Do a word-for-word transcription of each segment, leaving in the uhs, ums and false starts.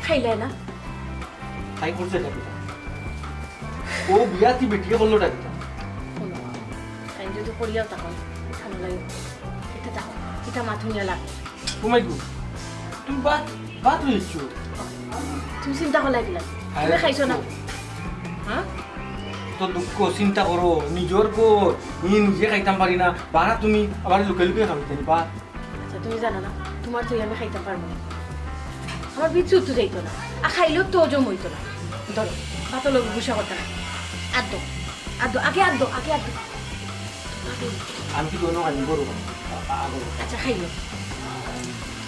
খাইলায় না? তাই করছে এটা কিতা? ও বিয়া তুই বেটিয়ে করলো এটা কিতা? হুনো, তাই যদি করিয়াও তখন, ঠান্ডা লাগে। এটা দাও, এটা মাথুনিয়া লাগে। তুমি গো, তুমি বাত, বাত হয়েছো। তুমি চিন্তা করলাই কিলা? আরে তুমি খাইছো না? তো। হ্যাঁ? তো দুঃখ চিন্তা করো, নিজর গো, নি নিজে খাইতাম পারি না, বারা তুমি আবার লুকে লুকে খাওয়াইতে পারবা। আচ্ছা, তুমি জানো না, তোমার তো আমি খাইতাম পারবো না। আমার বিচ্ছু তো যাইতো না, আর খাইলেও তো হজম হইতো না। ধরো, পাতল গুসা করতে না। আদ্য, আদ্য, আগে আদ্য, আগে আদ্য। আমি কি দোনো খাই, বড় খাই? আ-, আ-, আগে। আচ্ছা, খাইও।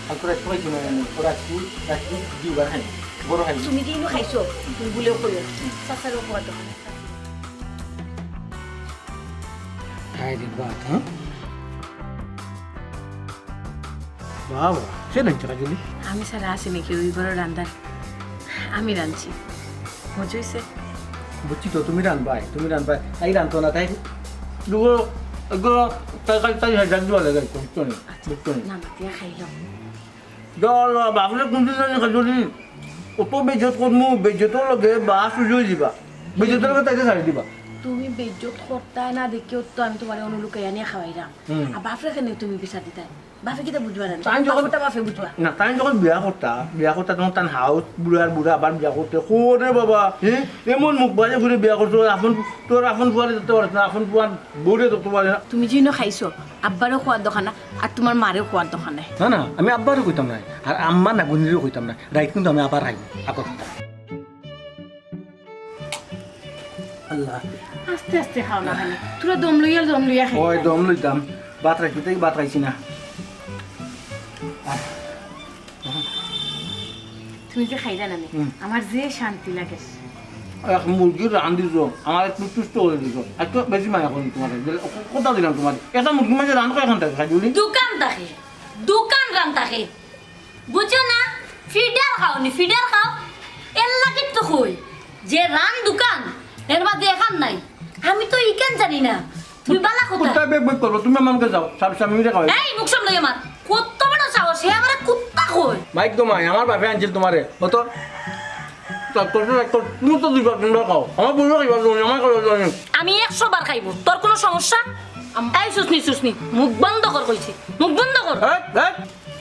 আর তো রাখতে পারছি না, আমি। ও রাখছি, রাখছি, দুইবার খাই। বড় খাই। তুমি দিনও খাইছো, তুমি ভুলেও কইও। চাচারও খাওয়া দোকানে। হায় রে বাপ, হ্যাঁ? বাবা, সে নাই টাকা জুলি। আমি ছাড়া আছে নাকি ওই ঘরো রান্দার? আমি রাঁধছি। মজা হইছে? বুঝছি তো, তুমি রানবায়, তুমি রানবায়। তাই রানতো না, তাই দুগো, এগো, তাই, তাই, তাই, হাজার দুয়া লাগাই, বুঝছো না? আচ্ছা, বুঝছো না? না, মাতিয়া খাইলাম। দল, বাবুরে কোনদিন জানি খাজুরি, অত বেজত করমু, বেজতর লগে বাস উজুই দিবা। বেজতর লগে তাইতে ছাড়ি দিবা। তুমি বেজত করতায় না দেখিও তো আমি তোমারে অনু লুকাইয়া নিয়া খাওয়াইরাম। হুম। আর বাপরে কেনে তুমি বিচার দিতায়? বাপে কিতা বুঝবা না? তাই যখন বাপটা বাপে বুঝবা। না, তাই যখন বিয়া করতা, বিয়া করতা তখন তান হাউস বুড়ার বুড়া আবার বিয়া করতে। ওরে বাবা, হ্যাঁ? এমন মুখ বাজে ঘুরে বিয়া করছো, আপন, তোর আপন ফুয়ারে ধরতে পারছ না, আপন ফুয়ার বউরে ধরতে পারে না। তুমি যেন খাইছো, আব্বারও খোয়ার দোকান না, আর তোমার মারেও খোয়ার দোকান নাই। না, না, আমি আব্বারও কইতাম না, আর আম্মা নাগুনিরও কইতাম না। রাইত কিন্তু আমি আবার খাইব, আকস্তা। আল্লাহ। আস্তে আস্তে খাও না খালি। তোরা দম লইয়া দম লইয়া খাই। ওই দম লইতাম। ভাত রাখি তাই ভাত খাইছি না। আহ। তুমি যে খাইলা না নি, হুম। আমার যে শান্তি লাগে। এক মুরগি রান দিছো, আমার একটু তুষ্ট করে দিছো। একটু বেশি মায়া করি তোমার। কথা দিলাম তোমার। এটা মুরগি মাঝে রান কয়খান থাকে, খাইজুলি? দোকান থাকে। দোকান রান থাকে। বুঝছো না? ফিডার খাও নি, ফিডার খাও। এর লাগি তো কই যে রান দোকান, এর মাঝে এখান নাই। আমি তো ইখান জানি না। তুমি বালা কথা। কুত্তা বেক বেক করবো, তুমি আমাকে যাও, সব স্বামী মিলে খাওয়াই। এই মুখ সামলাই আমার, কত বড় সাহস, হে আমারে কুত্তা কয়। মাইক দো মাই, আমার বাপে আনছিল তোমারে, অত। তুমি তো দুইবার তিনবার খাও, আমার বউরে খাইবার জন্য, আমার খাইবার জন্য। আমি একশো বার খাইবো, তোর কোনো সমস্যা? এই শুসনি, শুসনি, মুখ বন্ধ কর কইছি, মুখ বন্ধ কর। এই, এই,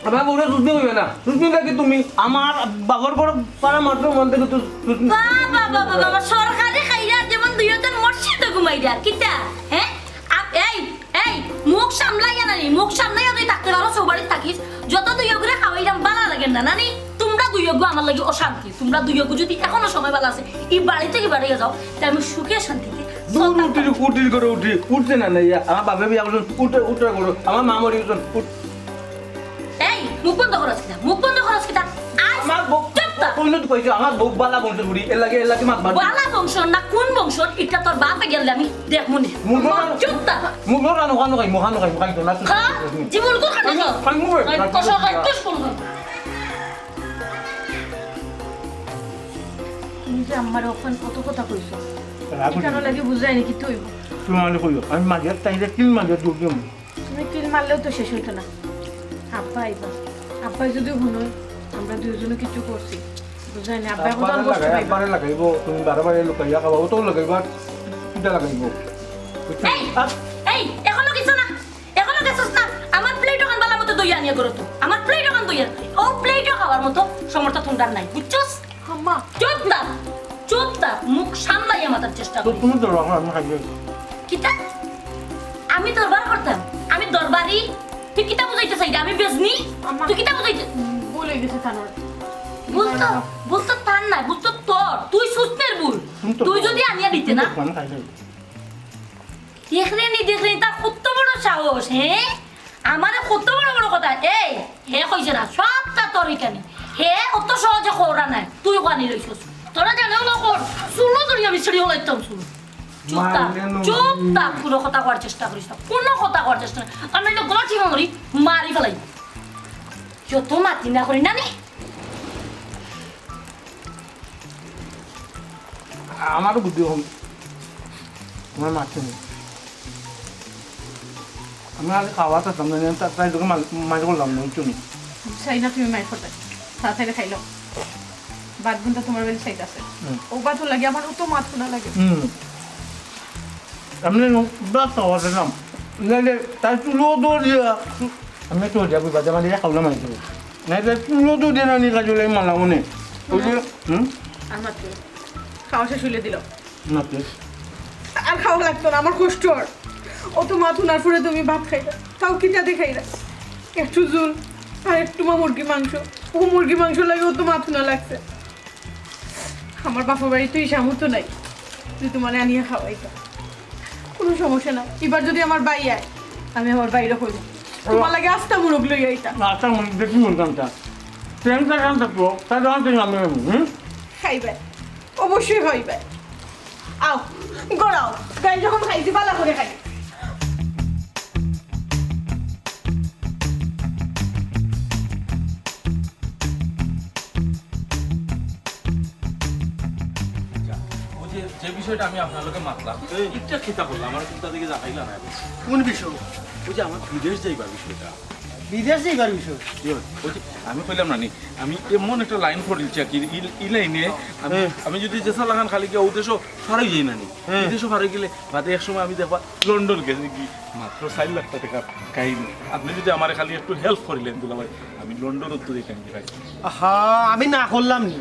আমার বউরে শুসনি কইবে না। শুসনি নাকি তুমি? আমার বাবার ঘর পাড়া মাত্র মন থেকে তো শুসনি। বাবা, বাবা, বাবা, সরকারি খাইরা যেমন দুইজন মসজিদে ঘুমাইরা, কিতা? হ্যাঁ? আপ-, এই, এই, মুখ সামলাইয়া নানি, মুখ সামলাইয়া তুই থাকতে পারো, সবারই থাকিস। যত দুই ওগুরে খাওয়াইলাম, বালা লাগে না, নানি? তোমরা দুই ওগু আমার লাগি অশান্তি। তোমরা দুই ওগু যদি এখনো সময় বালা আছে, এই বাড়ি থেকে বাড়িয়ে যাও, তাই আমি সুখে শান্তিতে দূর চলতাম উঠি, পারি। উঠি করে উঠি, উঠতে না, না, ইয়া, আমার বাপে বিয়া করছেন, উঠে, উঠে করো, আমার মা মরে গেছেন, উঠ। এই, মুখ বন্ধ করো কিতা? মুখ বন্ধ করো কিতা? আজ আমার বউ, চুপ থাক। কইলে তো কইছো, আমার বউ বালা বংশ বুড়ি, এর লাগে, এর লাগে মাত মার। বালা বংশ না কোন বংশ? এটা তোর বাপে গেলে আমি দেখমু নে। মুখ বন্ধ চুপ থাক। মুখ বন্ধ, কানো, কানো খাই, মুখ কানো খাই, মুখ খাই তো না। খা, জীবন কোন খানো? খাই, মুখ বন্ধ। খাই, কষা খাই, কষ কোন খাই? তুমি যে আমার ওখান কত কথা কইছো। রাগ এটা উঠে। লাগে বুঝাই নাকি তুই? তুমি মানে কইও, আমি মাঝে তাইলে তিন মাঝে দুধ দিমু। তুমি কিল মারলেও তো শেষ হইতো না। আব্বা আইবা। আব্বাই যদি হুনইন, আমরা দুইজনে কিছু করছি। বুঝাই না, আব্বা এখন তো আর আব্বারে কষ্ট লাগাই, পাইবা। আব্বারে লাগাইবো, তুমি বারে বারে লুকাইয়া খাবা, ও তো লাগাইবা, কিতা লাগাইবো? বুঝছো? এই, আহ! এই, এখনো কিছু না, এখনো গেছস না। আমার প্লেট ওখান বালা মতো দইয়া আনিয়া করো তো। আমার প্লেট ওখান দইয়া, ও প্লেটও খাওয়ার মতো সমর্থ তুন্ডার নাই, বুঝছস? আম্মা। চুপ থাক, চুপ থাক, মুখ সামলাইয়া মাতার চেষ্টা তো করিস। তুমি তো রাখো, আমি খাই যাই। কিতা? আমি দরবার করতাম? আমি দরবারি? তুই কিতা বুঝাইতে চাইলি? আমি বেজনি? আম্মা। তুই কিতা বুঝাইতে? ভুল হয়ে গেছে তানোর। ভুল তো, ভুল তো তার না, ভুল তো তোর। তুই সুস্থের ভুল। তুমি তো তুই যদি আনিয়া দিতে না। আমি খাই যাই। দেখরে নি, দেখরে নি, তার কত বড় সাহস, হ্যাঁ? আমারে কত বড় বড় কথা, এই, হে কইছে না, সবটা তোর ইখানে। হে অত সহজে খোরা নাই, তুই ওখানে লইছস। তোরা জানে হলো কর, চুলো ধরি আমি ছিঁড়ি হলাইতাম চুল। চুপ থাক, মারলে নো। চুপ থাক, কোনো কথা কওয়ার চেষ্টা করিস না, কোনো কথা কওয়ার চেষ্টা না। আর নাইলে গলা ঠিক মারি, মারি ফেলাই। যত মাতি না করি না নি। আমারও বুদ্ধি কম। আমার মারছে না। আমি আগে খাওয়াতে আসলাম না, আমি তাই তোকে মার-, মার করলাম না, বুঝছো নি? চাই না তুমি মার করবে। তাড়াতাড়ি খাইলো। ভাত গুনতা তোমার বেলে সাইড আছে। হুম। ও ভাতর লাগি আমার অত মাথা না লাগে। হুম। আমি নো-, বাদ খাওয়া দিলাম। নাইলে তাই চুলো দৌড় দিয়া। আমি তো যাবো, বাজা মারি খাওয়া মারি দেবো। নাইলে চুলো দৌড় দিয়া নানি কাজে লাই মালা মনে। ওই যে, হুম? আর মাত্র খাওয়া শেষ হইলে দিল। না, তুই। আর খাওয়া লাগতো না, আমার কষ্ট আর। অত মাথা নার পরে তুমি ভাত খাইরা, তাও কিতা দেখাইরা? একটু ঝুল আর একটু মা মুরগি মাংস। ও মুরগি মাংস লাগে অত মাথা না লাগছে। আমার বাপের বাড়ি তুই সামর্থ্য নাই, তুই তোমারে আনিয়া খাওয়াইতা। কোনো সমস্যা না, এবার যদি আমার ভাই আয়, আমি আমার বাইরে কইব, তোমার লাগে আস্তা মুরগ লই আইতা। না, আস্তা মুরগ দেখি মন কান্তা। প্রেম তা কান্তা তো, তা যখন তুই আমি, হুম? খাইবে, অবশ্যই খাইবে। আও, গড়াও, গাই যখন খাইছি, বালা করে খাই। আচ্ছা, ওই যে, যে বিষয়টা আমি আপনার লগে মাতলাম, এটা কিতা করলাম? আমার চিন্তা দিকে জানাইলা না এখন। কোন বিষয়? ওই যে আমার বিদেশ যাইবার বিষয়টা। বিদেশ যাইবার বিষয়? জি, ওই যে আমি কইলাম না নি, আমি এমন একটা লাইন পড়িলছি আর কি, ই- ই লাইনে আমি, আমি যদি যেসা লাগান খালি গিয়া ও দেশও ফারাই যাই না নি, বিদেশও ফারাই গেলে বাদে এক সময় আমি দেখবা লন্ডন গেছি কি মাত্র চার লাখ টাকা কাহিনী। আপনি যদি আমার খালি একটু হেল্প করিলেন দুলাভাই, আমি লন্ডন তো দেখেন ভাই। আহা, আমি না করলাম নি।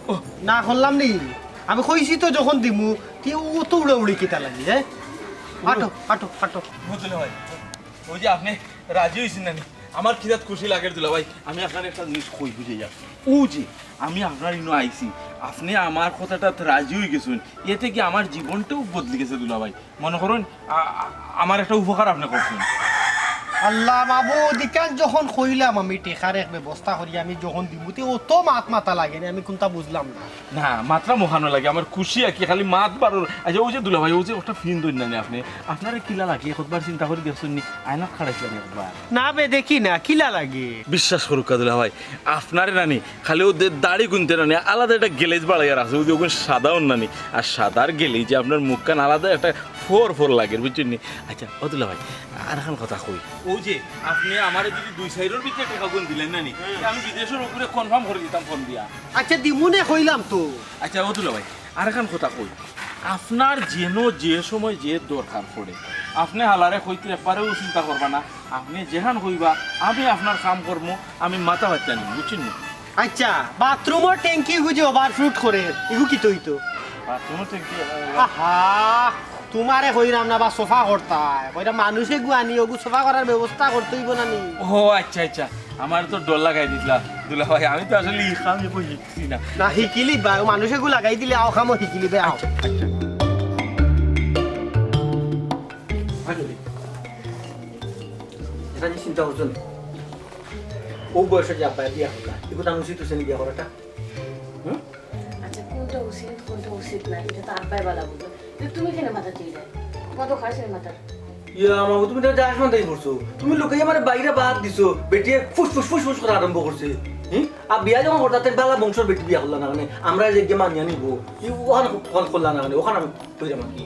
ও। না করলাম নি। আমি কইছি তো যখন দিমু, তি ও তো উড়াউড়ি কিতা লাগি, হ্যাঁ? আটো, আটো, আটো। বুঝলে ভাই, ওই যে আপনি রাজি হয়েছেন না নি, আমার কিরাত খুশি লাগে দুলাভাই। আমি আপনার একটা জিনিস কই বুঝে যা, ও যে আমি আপনার ইনো আইছি, আপনি আমার কথাটাত রাজি হয়ে গেছেন, এতে কি আমার জীবনটাও বদলে গেছে দুলাভাই। মনে করুন আ- আ- আমার একটা উপকার আপনি করছেন। আল্লাহ মাবুদ, ইখান যখন কইলাম আমি টেকার এক ব্যবস্থা করি, আমি যখন দিমু, তে অত মাত মাতা লাগে না, আমি কোনটা বুঝলাম না। না, মাতরাম অখানো লাগে, আমার খুশি আর কি, খালি মাত বারোর। আচ্ছা, ওই যে দুলাভাই, ওই যে একটা ফিন দইন না নি আপনি, আপনারে কিলা লাগে একবার চিন্তা করে দেখছেন নি, আয়নাত খাড়াইছেন একবার। না বে, দেখি না, কিলা লাগে? বিশ্বাস করুক্কা দুলাভাই, আপনারে না নি, খালি ও দে- দাড়ি গুনতে না নি, আলাদা একটা গ্লেজ বাড়াইয়া রাখছে, ওই যে ওগুন সাদা অন্না নি, আর সাদার গ্লেজে আপনার মুখখান আলাদা একটা ফোর ফোর লাগে, বুঝছেন নি? আচ্ছা, ও দুলাভাই, আর এখন কথা কই। ও যে, আপনি আমারে যদি দুই সাইডর ভিতরে টেকা গুন দিলেন না নি, আমি বিদেশর উপরে কনফার্ম করে দিতাম ফোন দিয়া। আচ্ছা, দিমুনে কইলাম তো। আচ্ছা, ও দুলাভাই, আর এখন কথা কই, আপনার যেন যে সময় যে দরকার পড়ে, আপনি হালারে কইতে একবারেও চিন্তা করবা না, আপনি যেখান কইবা, আমি আপনার কাম করমু, আমি মাথা ব্যথা নিমু, বুঝছেন নি? আচ্ছা, বাথরুমর ট্যাঙ্কি গুজে ওভারফ্লুট করে, ইগু কিতা অইতো? বাথরুমর ট্যাঙ্কি, আহা, তোমারে কইরাম না বা সোফা করতায়, কইরাম মানুষে গু আনি ওগু সোফা করার ব্যবস্থা করতে অইব না নি? ও আচ্ছা আচ্ছা, আমার তো ডর লাগাই দিছিলা দুলাভাই, আমি তো আসলে ই কাম ইগু শিখছি না। না, হিকিলি বা, ও মানুষে গু লাগাই দিলে আও কামও হিকিলি বে, আও। আসলে, এটা যে চিন্তা করছেন, ও বয়সে যে আব্বায় বিয়া করলা, এগুলো আমি উচিত হচ্ছে বিয়া করাটা? হুম? আচ্ছা, কোনটা উচিত, কোনটা উচিত না, এটা তো আব্বায় বালা বুঝো। কিন্তু তুমি কেন মাথা চিড়ে? তোমার তো খাইছে মাথা। ইয়া, মামু, তুমি তো যা আসমান তাই করছো। তুমি লোকে আমার বাইরে বাদ দিছো, বেটিয়ে ফুস ফুস ফুস ফুস করা আরম্ভ করছে। হুম? আর বিয়া যখন করতা, তাই বালা বংশর বেটি বিয়া করলা না, মানে, আমরা যে গিয়ে মানিয়া নিব, ই ওখানে, ওখানে করলা না, মানে, ওখানে আমি কইরাম আর কি।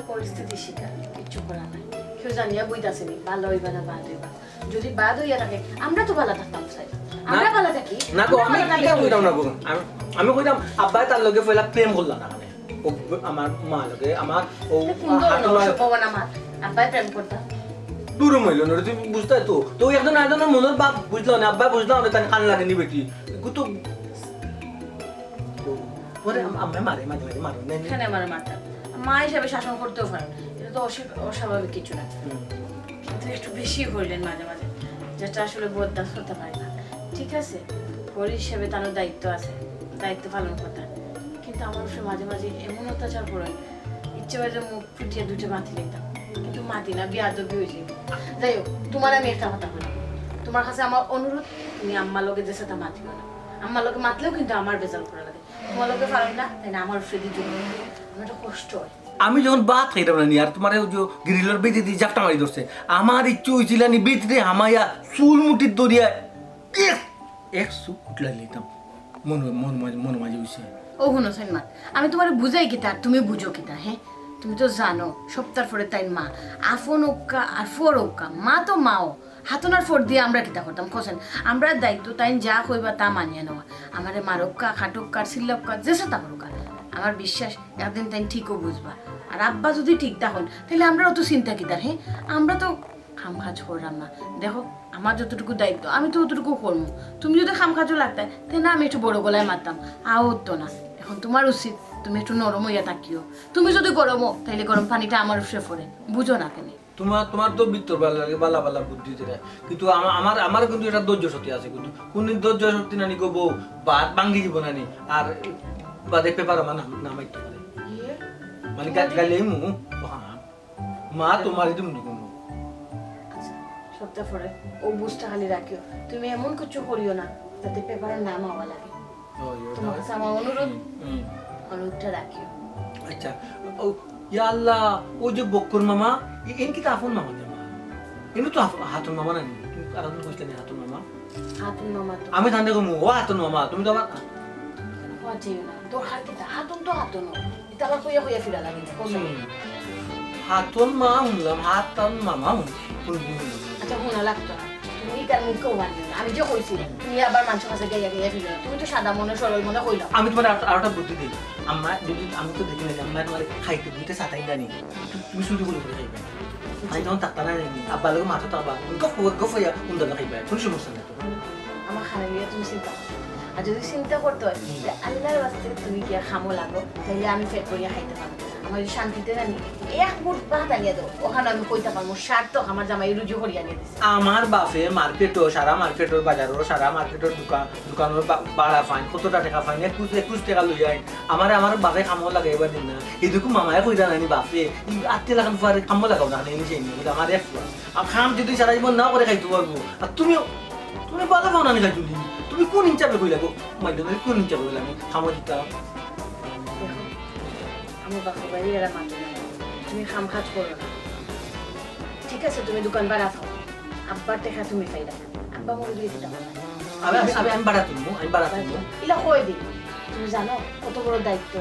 পরিস্থিতি শিকার, কিচ্ছু করার নাই। কেউ জানিয়া বইতাছে নি, ভালো হইবা না বাদ হইবা। যদি বাদ হইয়া থাকে, আমরা তো ভালো থাকতাম চাই। আমরা ভালো থাকি। না গো, আমরা আমি ভালো এটা থাকি। কইতাম না গো। আমি, আমি কইতাম, আব্বায় তার লগে পয়লা প্রেম করলা না, মানে, ও, আমার মা লগে, আমার ও, এটা কোন ধরনের হাত লগে অসম্ভাবনা আমার? আব্বায় প্রেম করতাম। দূর মইল না, তুমি বুঝতায় তো। তো একজন আরেকজনের মনর ভাব বুঝলাও না, আব্বায় বুঝলাও না, তাই কান লাগেনি বেটি। একটু তো পরে আম-, আম্মায় মারে, মাঝে মাঝে মারে, নেই, নেই। এখানে আমার মাথা। মা হিসাবে শাসন করতেও পারেন, এটা তো অস্বাভাবিক কিছু না। কিন্তু একটু বেশি করলেন মাঝে মাঝে, যেটা আসলে বরদাস্ত করতে পারি না। ঠিক আছে, ঘর হিসেবে তার দায়িত্ব আছে, দায়িত্ব পালন করতে হয়। কিন্তু আমার উপরে মাঝে মাঝে এমন অত্যাচার করেন, ইচ্ছে করে যে মুখ ফুটিয়ে দুটো মাতি নিতাম, কিন্তু মাতি না, বেয়াদবি হয়ে যায়। যাই হোক, তোমার আমি একটা কথা বলি, তোমার কাছে আমার অনুরোধ, তুমি আম্মার লগে যে সাথে মাতিও না। আম্মার লগে মাতলেও কিন্তু আমার বেজাল করা লাগে। তোমার লগে পারো না, তাই না? আমার ফ্রেডি জন্য আমার একটা কষ্ট হয়। আমি যখন ভাত খাইতাম না নি, আর তোমার ওই যে গ্রিলর বেঁধে দিয়ে জাপটা মারি ধরছে, আমার ইচ্ছে হয়েছিল নি ভিতরে হামাইয়া চুল মুঠির দরিয়া এক, এক চুপ উঠলাই নিতাম। মন, মন, মন, মন মাঝে হয়েছে। ও হুনো সৈনমা, আমি তোমারে বুঝাই কিতা আর তুমি বুঝো কিতা, হ্যাঁ? তুমি তো জানো, সপ্তাহ পরে তাই মা, আফন ওক্কা আর ফর ওক্কা, মা তো মাও, হাতনার ফর দিয়া আমরা কিতা করতাম কছেন? আমরার দায়িত্ব তাইন যা কইবা তা মানিয়া নেওয়া। আমারে মারউক্কা, কাটউক্কা, চিল্লাউক্কা, যেছা তা করউক্কা। আমার বিশ্বাস একদিন তাইন ঠিকউ বুঝবা। আর আব্বা যুদি ঠিক থাকইন, তাইলে আমরার অতো চিন্তা কিতার, হে? আমরা তো কাম কাজ কররাম না। দেখো, আমার যতটুকু দায়িত্ব, আমি তো অতটুকু করমু। তুমি যুদি কাম কাজো লাগতায়, তে না আমি একটু বড় গলায় মাততাম, আও অতো না। এখন তুমার উচিত তুমি একটু নরম অইয়া থাকিও। তুমি যুদি গরম অও, তাইলে গরম পানিটা আমার উপরে পড়ে, বুঝো না কেনে? তুমার, তুমার তো ভিতর ভালা লাগে, ভালা ভালা বুদ্ধি দিরা। কিন্তু আমা-, আমার, আমার কিন্তু একটা ধৈর্য শক্তি আছে, কিন্তু কুনদিন ধৈর্য শক্তি নানি গো বউ, বাত ভাঙ্গি দিব নানি, আর বাদে পেপার আমার নাম, নামাইতে পারে। ইয়ে? মানে গা-, গাইলে মু, ও হ্যাঁ। মা তো মারি দিমু নি কুনু। আচ্ছা, সবটা পরে, ও বুঝটা খালি রাখিও। তুমি এমন কিছু করিও না, যাতে পেপারো নাম আওয়া লাগে। ওই, ওই, তোমার ওই। কাছে আমার অনুরোধ, হুম, হুম। অনুরোধটা রাখিও। আচ্ছা, ও, ইয়া আল্লাহ, ও যে বক্কর মামা, এ-, এন কিতা আপন মামা নি আমার? এন তো আপ-, হাতন মামা নানি? তুমি আর একজন কইছিলে নি হাতন মামা? হাতন মামা তো আমি তানরে কইমু, ও হাতন মামা, তুমি তো আমার ও, যেও না, দরকার কিতা? হাতন তো হাতন। ইতা আবার কইয়া কইয়া ফিরা লাগে না, কও না। হুম। হাতন মা হুনলাম, হাতন মামা হুন-, হুন-, হুন-, হুন। আচ্ছা, হুনা লাগতো না। তুমি তার মুখে ওমান দিও না। আমি যে কইছি, তুমি আবার মানষর কাছে গাইয়া গাইয়া ফিরো না। তুমি তো সাদা মনে, সরল মনে কইলাও। আমি তুমারে আর, আরোটা বুদ্ধি দেই। আম্মা, যুদি আমি তো দেখি না যে আম্মা তুমারে খাইতে দিতে সাতাই জানি। তু-, তুমি চুরি করি করি খাইবায়। আমি তখন থাকতা না জানি। আব্বার লগে মাথা তো আব্বা। গফ, গফ অইয়া উন্দা খাইবায়। কুনু সমস্যা নাই। আমার খানা লইয়া তুমি চিন্তা করো। আর যুদি চিন্তা করতে অয়, হুম। তে আল্লার ওয়াস্তে তুমি গিয়া কামো লাগো, তাইলে আমি পেট ভরিয়া খাইতে পারমু। আমার এই শান্তিতে জানি, এক মুঠ ভাত আনিয়া দেও, অখান আমি কইতা পারমু, সার্থক আমার জামাই রুজি করিয়া আনিয়া দিছে। আমার বাপে মার্কেটো, সারা মার্কেটর বাজারো, সারা মার্কেটর দোকান, দোকানর বা-, ভাড়া ফাইন, কতটা টেকা ফাইন, একুশ, একুশ টেকা লইয়া আইন। আমারে আমার বাপে কামো লাগাইবার দিন না। এদিকে মামায় কইরা নানি বাপে, ই আত্তে লাখান ফুয়ারে কামো লাগাও না, নানি সেই নিয়ে, আমার এক ফুয়া। আর কাম যুদি সারা জীবন না করে খাইতে পারবো, আর তুমি, তুমি ভালা পাও না নি খাইতে নি? তুমি কুন হিসাবে কইলা গো? মাইলে তুমি কুন হিসাবে কইলা আমি কামো দিতাম? দেখো, আমার বাপর বাড়ি এরা মাতে না। তুমি কাম কাজ করো না। ঠিক আছে, তুমি দোকান ভাড়া খাও। আব্বার টেকা তুমি পাইলা। আব্বা মরে গেলে কিতা করবা? আমি, আমি, আমি, আমি ভাড়া তুলমু, আমি ভাড়া তুলমু। ইলা কই দিন? তুমি জানো কত বড় দায়িত্ব?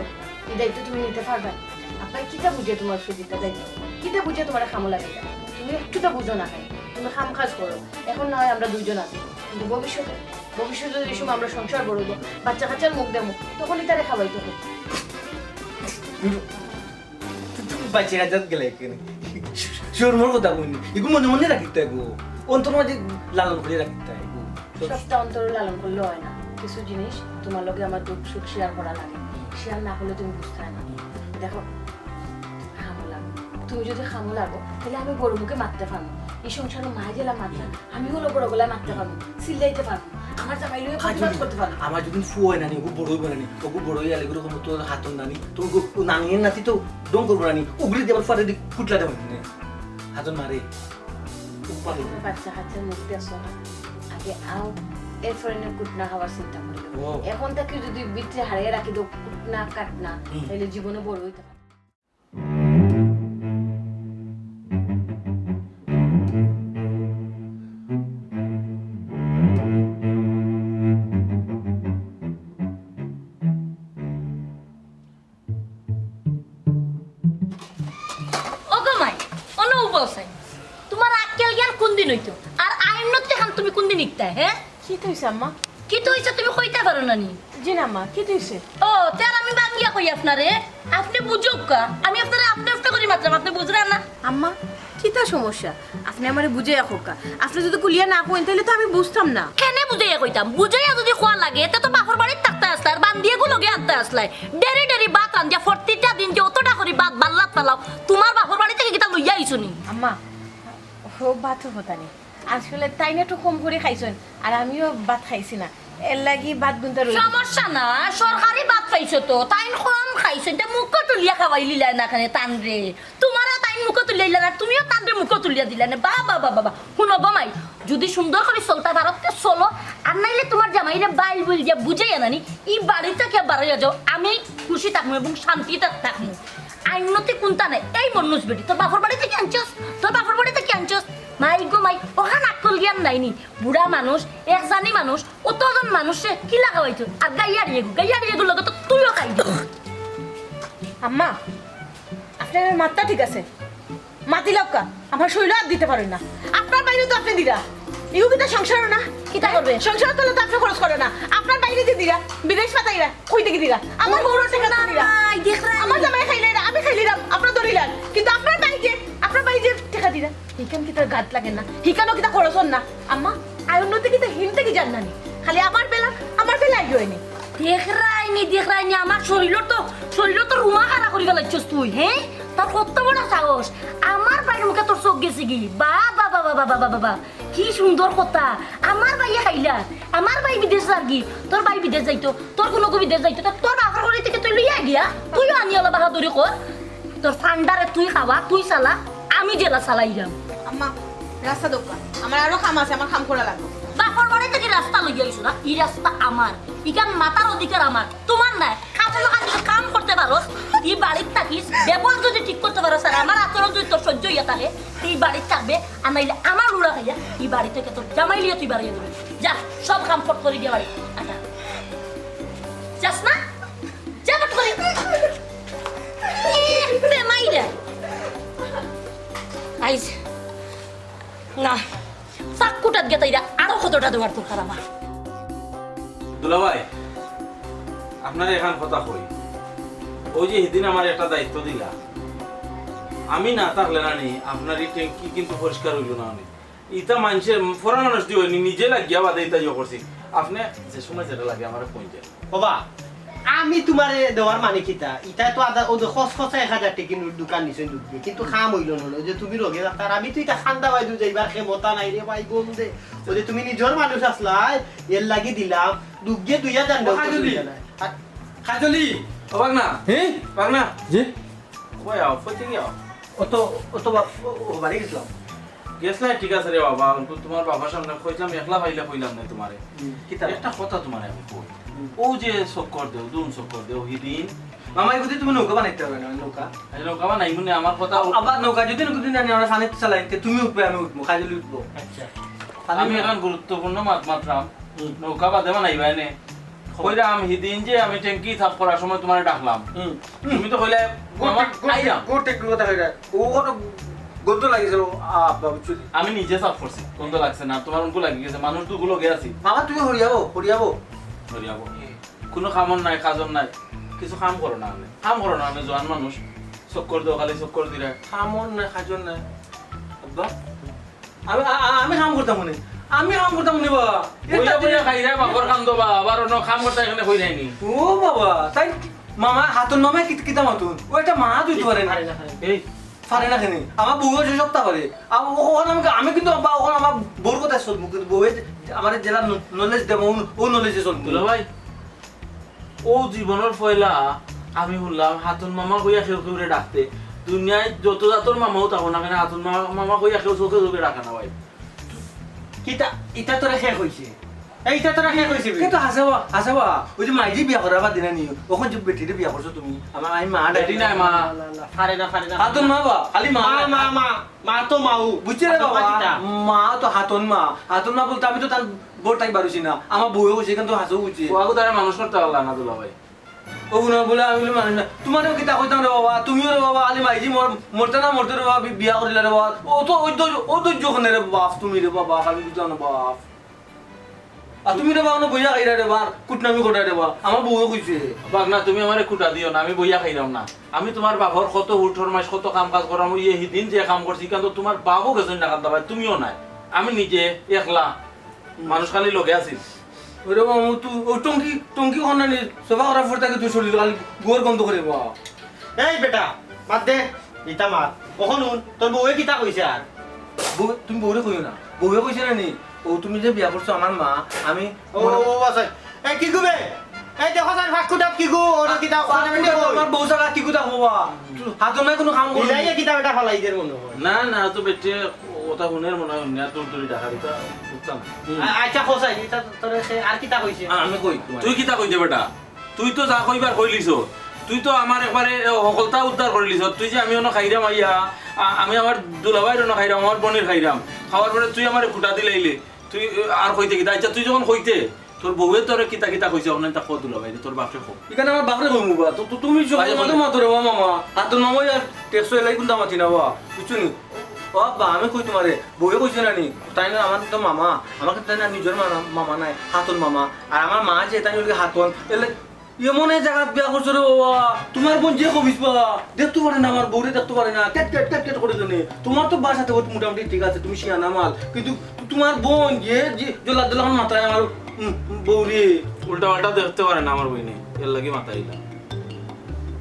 এই দায়িত্ব তুমি নিতে পারবা? আব্বায় কিতা বুঝে তোমার উপরে দিতা দায়িত্ব? কিতা বুঝে তোমার কামো লাগাইতা? তুমি একটুতা বুঝো না কেনে? তুমি কাম কাজ করো। এখন না হয় আমরা দুইজন আছি, কিন্তু ভবিষ্যতে, ভবিষ্যতে যে সময় আমরা সংসার বড় অইব, বাচ্চা কাচ্চার মুখ দেখমু, তখনই তারে খাওয়াইতে হবে। তুমি বাইচে কাজাত গেলে কেনে? শরমর কথা কইনি। এগু মনে মনে রাখিতে গো। অন্তর মাঝে লালন করে রাখিতে গো। সবটা অন্তরে লালন করলে হয় না। কিছু জিনিস তোমার লগে আমার দুঃখ সুখ শেয়ার করা লাগে। শেয়ার না করলে তুমি বুঝতে না। দেখো, কামো লাগো। তুমি যদি কামো লাগো, তাহলে আমি বড় মুখে মাততে পারমু। এই সংসারে মায় যেলা মাতলা, আমিও অলা বড় গলায় মাততে পারমু, চিল্লাইতে পারমু। আমার জামাই লইয়া প্রতিবাদ করতে পারমু। আমার যদি ফুয়া নানি, ওগু বড় অইব নানি, ওগু বড় অইয়া লেগুর কম তো হাতন নানি, তো ওগু নানি নাতি তো ডং করবো নানি, ওগুলি দিয়ে আবার ফাটে দিয়ে কুটলা দেবো নানি। হাতন মারে। ও পারে। তুমি বাচ্চা কাচ্চার মুখ দেখছো না? আগে আও, এরপরে নিয়ে কুটনা খাওয়ার চিন্তা করি। ও। এখন থাকি যদি ভিতরে হারিয়ে রাখি দেও কুটনা কাটনা, হুম। তাহলে জীবনে বড় হইতে পারে। ওগো মাই, অনো উবাও চাই। তোমার আক্কেল জ্ঞান কোন দিন হইতো? আর আইন নত্তে খান তুমি কোন দিন শিখতায়, হ্যাঁ? কিতা হইছে আম্মা? কিতা হইছে তুমি কইতে পারো না নি? জি না আম্মা, কিতা হইছে? ও, তে আর আমি বাঙ্গিয়া কই আপনারে? আপনে বুঝউক্কা, আমি আপনারে আপনে আপনে করি মাতরাম, আপনে বুঝরা না? আম্মা, কিতা সমস্যা? আপনে আমারে বুঝাইয়া কউক্কা। আপনে যদি খুলিয়া না কইন, তাইলে তো আমি বুঝতাম না। কেনে বুঝাইয়া কইতাম? বুঝাইয়া যদি কওয়া লাগে, তে তো বাপর বাড়িত থাকতায় আছলায়, আর বান্দিগু লগে আনতায় আছলায়। ডেরি ডেরি ভাত রান্দিয়া, প্রতিটা দিন যে অতটা করি ভাত বাল্লাত ফালাও, তোমার বাপর বাড়ি থাকি কিতা লইয়া আইছো নি? আম্মা, ও ভাতর কথা নি। আসলে তাইন একটু কম করি খাইছইন, আর আমিও ভাত খাইছি না, এর লাগি ভাত গুনতে রই। সমস্যা না, সরকারি ভাত পাইছো তো, তাইন কম খাইছইন, তে মুখো তুলিয়া খাওয়াইলিলায় না কেনে তানরে? তোমারে তাইন মুখো তুলিয়া দিলা না, তুমিও তানরে মুখো তুলিয়া দিলায় না। বাবা, বাবা, বাবা, হুনো গো মাই, যদি সুন্দর করি চলতায় পারো তে চলো, আর নাইলে তোমার জামাইরে বাইল বুইল দিয়া বুঝাইয়া নানি, ই বাড়ি থাকি বারইয়া যাও, আমি খুশি থাকমু এবং শান্তিতে থাকমু। আইন নতি কুন্তা নাই, এই মনুষ বেটি, তোর বাপর বাড়ি থাকি আনছস, তোর বাপর বাড়ি থাকি আনছস, মাই গো মাই, অখান আক্কল জ্ঞান নাই নি। বুড়া মানুষ, এক জানি মানুষ, অতজন মানুষরে কিলা খাওয়াইতো? আর গাইয়ারি এগু, গাইয়ারি এগুর লগে তো তুইও খাইবি। আম্মা, আপনার মাতটা ঠিক আছে, মাতিলাউক্কা, আমার শরীলো আত দিতা পারইন না। আপনার বাইরে তো আপনে দিরা। ইউ কিতা সংসারও না? কিতা করবে? সংসারও তো আপনি খরচ করে না। আপনার বাইরে যে দিরা, বিদেশ পাঠাইরা, কই থাকি দিরা? আমার বউর টেকা তো দিরা। নাই, দেখরা আমার জামাই খাইলে না, আমি খাইলিরাম, আপনার ধরিলাম। কিন্তু আপনার বাইরে, আপনার বাইরে যে টেকা দিরা, হিখান কিতা গাত লাগে না? হিখানও কিতা খরচ অর না? আম্মা, আয় উন্নতি কিতা হিনতে কি জান না নি? খালি আমার বেলা, আমার বেলা আইও নি। দেখরায়নি, দেখরায়নি, আমার শরীরর তো, শরীরর তো রুমা খাড়া করি ফেলাইছস তুই, হ্যাঁ? তোর কত বড় সাহস? আমার বাইর মুখে তোর চোখ গেছে কি? বা, বা, বা। কি সুন্দর কথা। আমার বাইয়ে খাইলা, আমার বাই বিদেশ যারগি, তোর বাই বিদেশ যাইতো, তোর কুনুগু বিদেশ যাইতো, তা তোর বাপর ঘর থাকি তুই লইয়া গিয়া, তুইও আনি অলা বাহাদুরি কর। তোর ফান্ডারে তুই খাওয়া, তুই চালা, আমি জেলা চালাইরাম। আম্মা, রাস্তা দেউক্কা, আমার আরো কাম আছে, আমার কাম করা লাগবো। বাপর বাড়ি থাকি রাস্তা লইয়া আইছো না, ই রাস্তা আমার, ইখান মাতার অধিকার আমার, তোমার নায়। কাম করতে পারো, ই বাড়িত থাকিস, ব্যবহার যদি ঠিক করতে পারো, স্যার, আমার আচরণ যদি তোর সহ্য অইয়া থাকে, ই বাড়িত থাকবে, আর নাইলে আমার লুড়া খাইয়া ই বাড়ি থাকি তোর জামাই লইয়া তুই বাড়িয়ে দিবি। যা, সব কাম ফট করি দিয়া বাড়ি। আচ্ছা। যাস না? যা ফট করি। এ, রে মাইরে। আইস। না। চাক্কুটাত গেতাইরা আরো কতটা দেওয়ার দরকার আমার। দুলাভাই, আপনারে এখান কথা কই। ওই যে হিদিন আমার একটা দায়িত্ব দিলা, আমি না থাকলে না নি, আপনার ই ট্যাঙ্কি কিন্তু পরিষ্কার অইলো না নি। ইতা মানষে, ফরা মানুষ দি অয়নি, নিজে লাগিয়া বাদে ইতা ইয়ে করছি। আপনে যে সময় যেটা লাগে আমারে কইন যে। ওবা, আমি তুমারে দেওয়ার মানে কিতা? ইতা তো আদা, ও যে খস খসা এক হাজার টেকি নোট দোকান নিছে দুধ দিয়ে, কিন্তু কাম অইলো না। ওই যে তুমি রোগে ডাক্তার, আমি তো ইতা খান্দা বাইদু যাইবার ক্ষমতা নাই রে ভাই, গম দে। ওই যে তুমি নিজর মানুষ আছলায়, এর লাগি দিলাম, দুগ্গে দুইয়া যান ও, দেও, খাইজলি। অসুবিধা নাই। আর খাইজলি। ও বাগনা। হে? বাগনা। জি? ওই আও, কই থাকি আও? ও তো, ও তো বা-, ও, ও বাড়ি গেছিলাম। গেছ না, ঠিক আছে রে বাবা, অখন তুমার বাবার সামনে কইতাম, একলা পাইলে কইলাম না তুমারে। হুম, কিতা? একটা কথা তুমারে আমি কই। হুম। ও যে চক্কর দেও, দুন চক্কর দেও, হিদিন। মামা, এগুদি তুমি নৌকা বানাইতে পারবে না, নৌকা। আরে নৌকা বানাইমু নে, আমার কথা আ-, আবার নৌকা যদি নৌকা দিন জানি আমরা পানিত চালাই, তে তুমি উঠবে, আমি উঠবো, খাইজলি উঠবো। আচ্ছা। আমি অখন গুরুত্বপূর্ণ মাত মাতরাম। হুম। নৌকা বাদে বানাইবা এনে। কইরাম, হিদিন যে আমি ট্যাঙ্কি সাফ করার সময় তুমারে ডাকলাম। হুম। তুমি তো কইলে, গো "মামা, টেক-, গো টেক-, আইরাম।" গো টেক-, গো টেক-, ও কত গন্ধ লাগিছিল, আ, বাবু চুরি। আমি নিজে সাফ করছি, গন্ধ লাগছে না, তুমার উনকু লাগি গেছে, মানুষ দুগু লগে আছি। মামা, তুমি হরিয়াবো, হরিয়াবো। হরিয়াবো। কুনু কামর নাই, কাজর নাই, কিছু কাম করো না আমি। কাম করো না আমি, জোয়ান মানুষ। চক্কর দেও, খালি চক্কর দিরা। কামর নাই, কাজর নাই। আব্বা, আমি, আ-, আ-, আমি কাম করতাম মনে। আমি কাম করতাম মনে বাবা। বইয়া বইয়া খাইরায় বাপর কান্দো বা, আবার অন্য কাম করতে এখানে কই যায়নি। ও বাবা, তাই মামা, হাতন মামায় কিত-, কিতা মাতুন? ও একটা মা তুই তো পারে না। পারে না, পারে না। এই। পারে না কেনে? আমার বউ আছে সবতা পারে। আ-, ও-, ওখানে আমি, আমি কিন্তু আব্বা, ওখানে আমার বউর কথা চলবো, কিন্তু বউয়ে যে-, আমার যেটা ন-, knowledge দেবো, ও, ও knowledge-এ চলবো। দুলাভাই, ও জীবনর পয়লা আমি হুনলাম হাতন মামা কইয়া কেউ কেউরে ডাকতে। দুনিয়াত যত জাতর মামাও থাকো না কেনে, হাতন মামা, মামা কইয়া কেউ চোখে চোখে ডাকে না ভাই। কিতা, ইতা তোরে কে কইছে? এই, ইতা তোরে কে কইছে বে? কে তো হাসে বা, হাসে বা। ওই যে মাইজি বিয়া করার বাদ দিনা নি, ওখান যে বেটিরে বিয়া করছো তুমি। আমার, আমি মা ডাকি বেটি নাই, মা। না, না, না, পারে না, পারে না। হাতন মা বা, খালি মা। মা, মা, মা। মা তো মাউ। বুঝছে রে হাতন মা বাবা? কিতা? মা তো হাতন মা। হাতন মা বলতে আমি তো তার বউর তাই বারুছি না। আমার বউয়ে কইছে, এখান তো হাসেও বুঝছে। ও আগু তারা মানুষ করতে পারলা না দুলাভাই। ও না বলে আমি বলে মানুষ না। তুমারেও কিতা কইতাম রে বাবা, তুমিও রে বাবা, আলি মাইজি মর-, মরতে না মরতে রে বাবা, বি-, বিয়া করিলা রে বাবা। ও তো, ওই তো, ও তো যখন রে বাপ, তুমি রে বাবা, আমি বুঝলাম না বাপ। আর তুমি রে বাবা, না বইয়া খাইরা রে বাবা, কুটনামি করা রে বাবা, আমার বউয়ে কইছে। বাগনা, তুমি আমারে কুটা দিও না, আমি বইয়া খাইরাম না। আমি তুমার বাপর কত হুট ফরমাইশ, কত কাম কাজ করাম, ওই হিদিন যে কাম করছি, কিন্তু তুমার বাপও গেছইন না কান্দা ভাই, তুমিও নাই। আমি নিজে একলা, মানুষ খালি লগে আছিল। ওরে বাবা, ও তু-, ও টঙ্কি, টঙ্কি কন্যা নি, সবা করার পর তাকে তুই শরীর খালি গোর গন্ধ করে বাবা। এই বেটা, বাদ দে, ইতা মাত। অখন হুন, তোর বউয়ে কিতা কইছে আর? বউ, তুমি বউরে কইও না। বউয়ে কইছে না নি? ও তুমি যে বিয়া করছো আমার মা, আমি ও, মনে ও, ও, আচ্ছা। এই কি গো বে? এই দেখো স্যার, ফাঁকুটাত কি গো? ওরা কিতা, ওখানে ফাঁকুটাত বেটা কই? আমার বউ ছাড়া কি কথা হবা? হাতন মায় কুনু কাম করে ইলাইয়া না। কিতা বেটা ফালাই দের মনে হয়? না, না, তো বেটে ওটা হুনের মনে হয়, হুনিয়া তুলতুলি ডাকা দিতা, বুঝতাম। হুম। আ-, আচ্ছা, হোসাই, এটা তোরে সে আর কিতা কইছে? আ-, আমি কই, তুই কিতা কইতে বেটা? তুই তো যা কইবার কইলিছ, তুই তো আমার একবারে, এ, হকলতা উদ্ধার করিলিছ। তুই যে আমি অনো খাইরাম আইয়া, আ-, আমি আমার দুলাভাইর অনো খাইরাম, আমার বনির খাইরাম, খাওয়ার পরে তুই আমারে খুঁটা দিলাইলে, তুই, এ, আর কইতে কিতা? আচ্ছা, তুই যখন কইতে, তোর বউয়ে তোরে কিতা কিতা কইছে, অখন তা কও দুলাভাই, তোর বাপরে কও। ইখান আমার বাপরে কইমু বা, তো, তো তুমি সব আচ্ছা, মাতো বলো। মাতো রে বা মামা, হাতন মামাই আর টেকসো এলাই কুনতা মাতি না বা, বুঝছো নি? ও আব্বা, আমি কই তুমারে, বউয়ে কইছে না নি? তাইন আমার তো মামা, আমার কিন্তু তাইন নিজর মামা, মামা নায়, হাতন মামা। আর আমার মা যে তাইন অইলো হাতন, এলে এমন এক জাগাত বিয়া করছো রে বাবা, তুমার বইন যে খবিছ বা, দেখতো পারে না আমার বউরে, দেখতো পারে না, ক্যাট ক্যাট ক্যাট ক্যাট করে কেনে। তুমার তো বাসাতে মোটামুটি ঠিক আছে, তুমি শিয়ানা মাল, কিন্তু তুমার বইন যে, যে জল্লাদ জল্লাদ মাতায় আমার, উম, বউরে। উল্টা পাল্টা দেখতে পারে না আমার বইনে, এর লাগি মাতাইলা।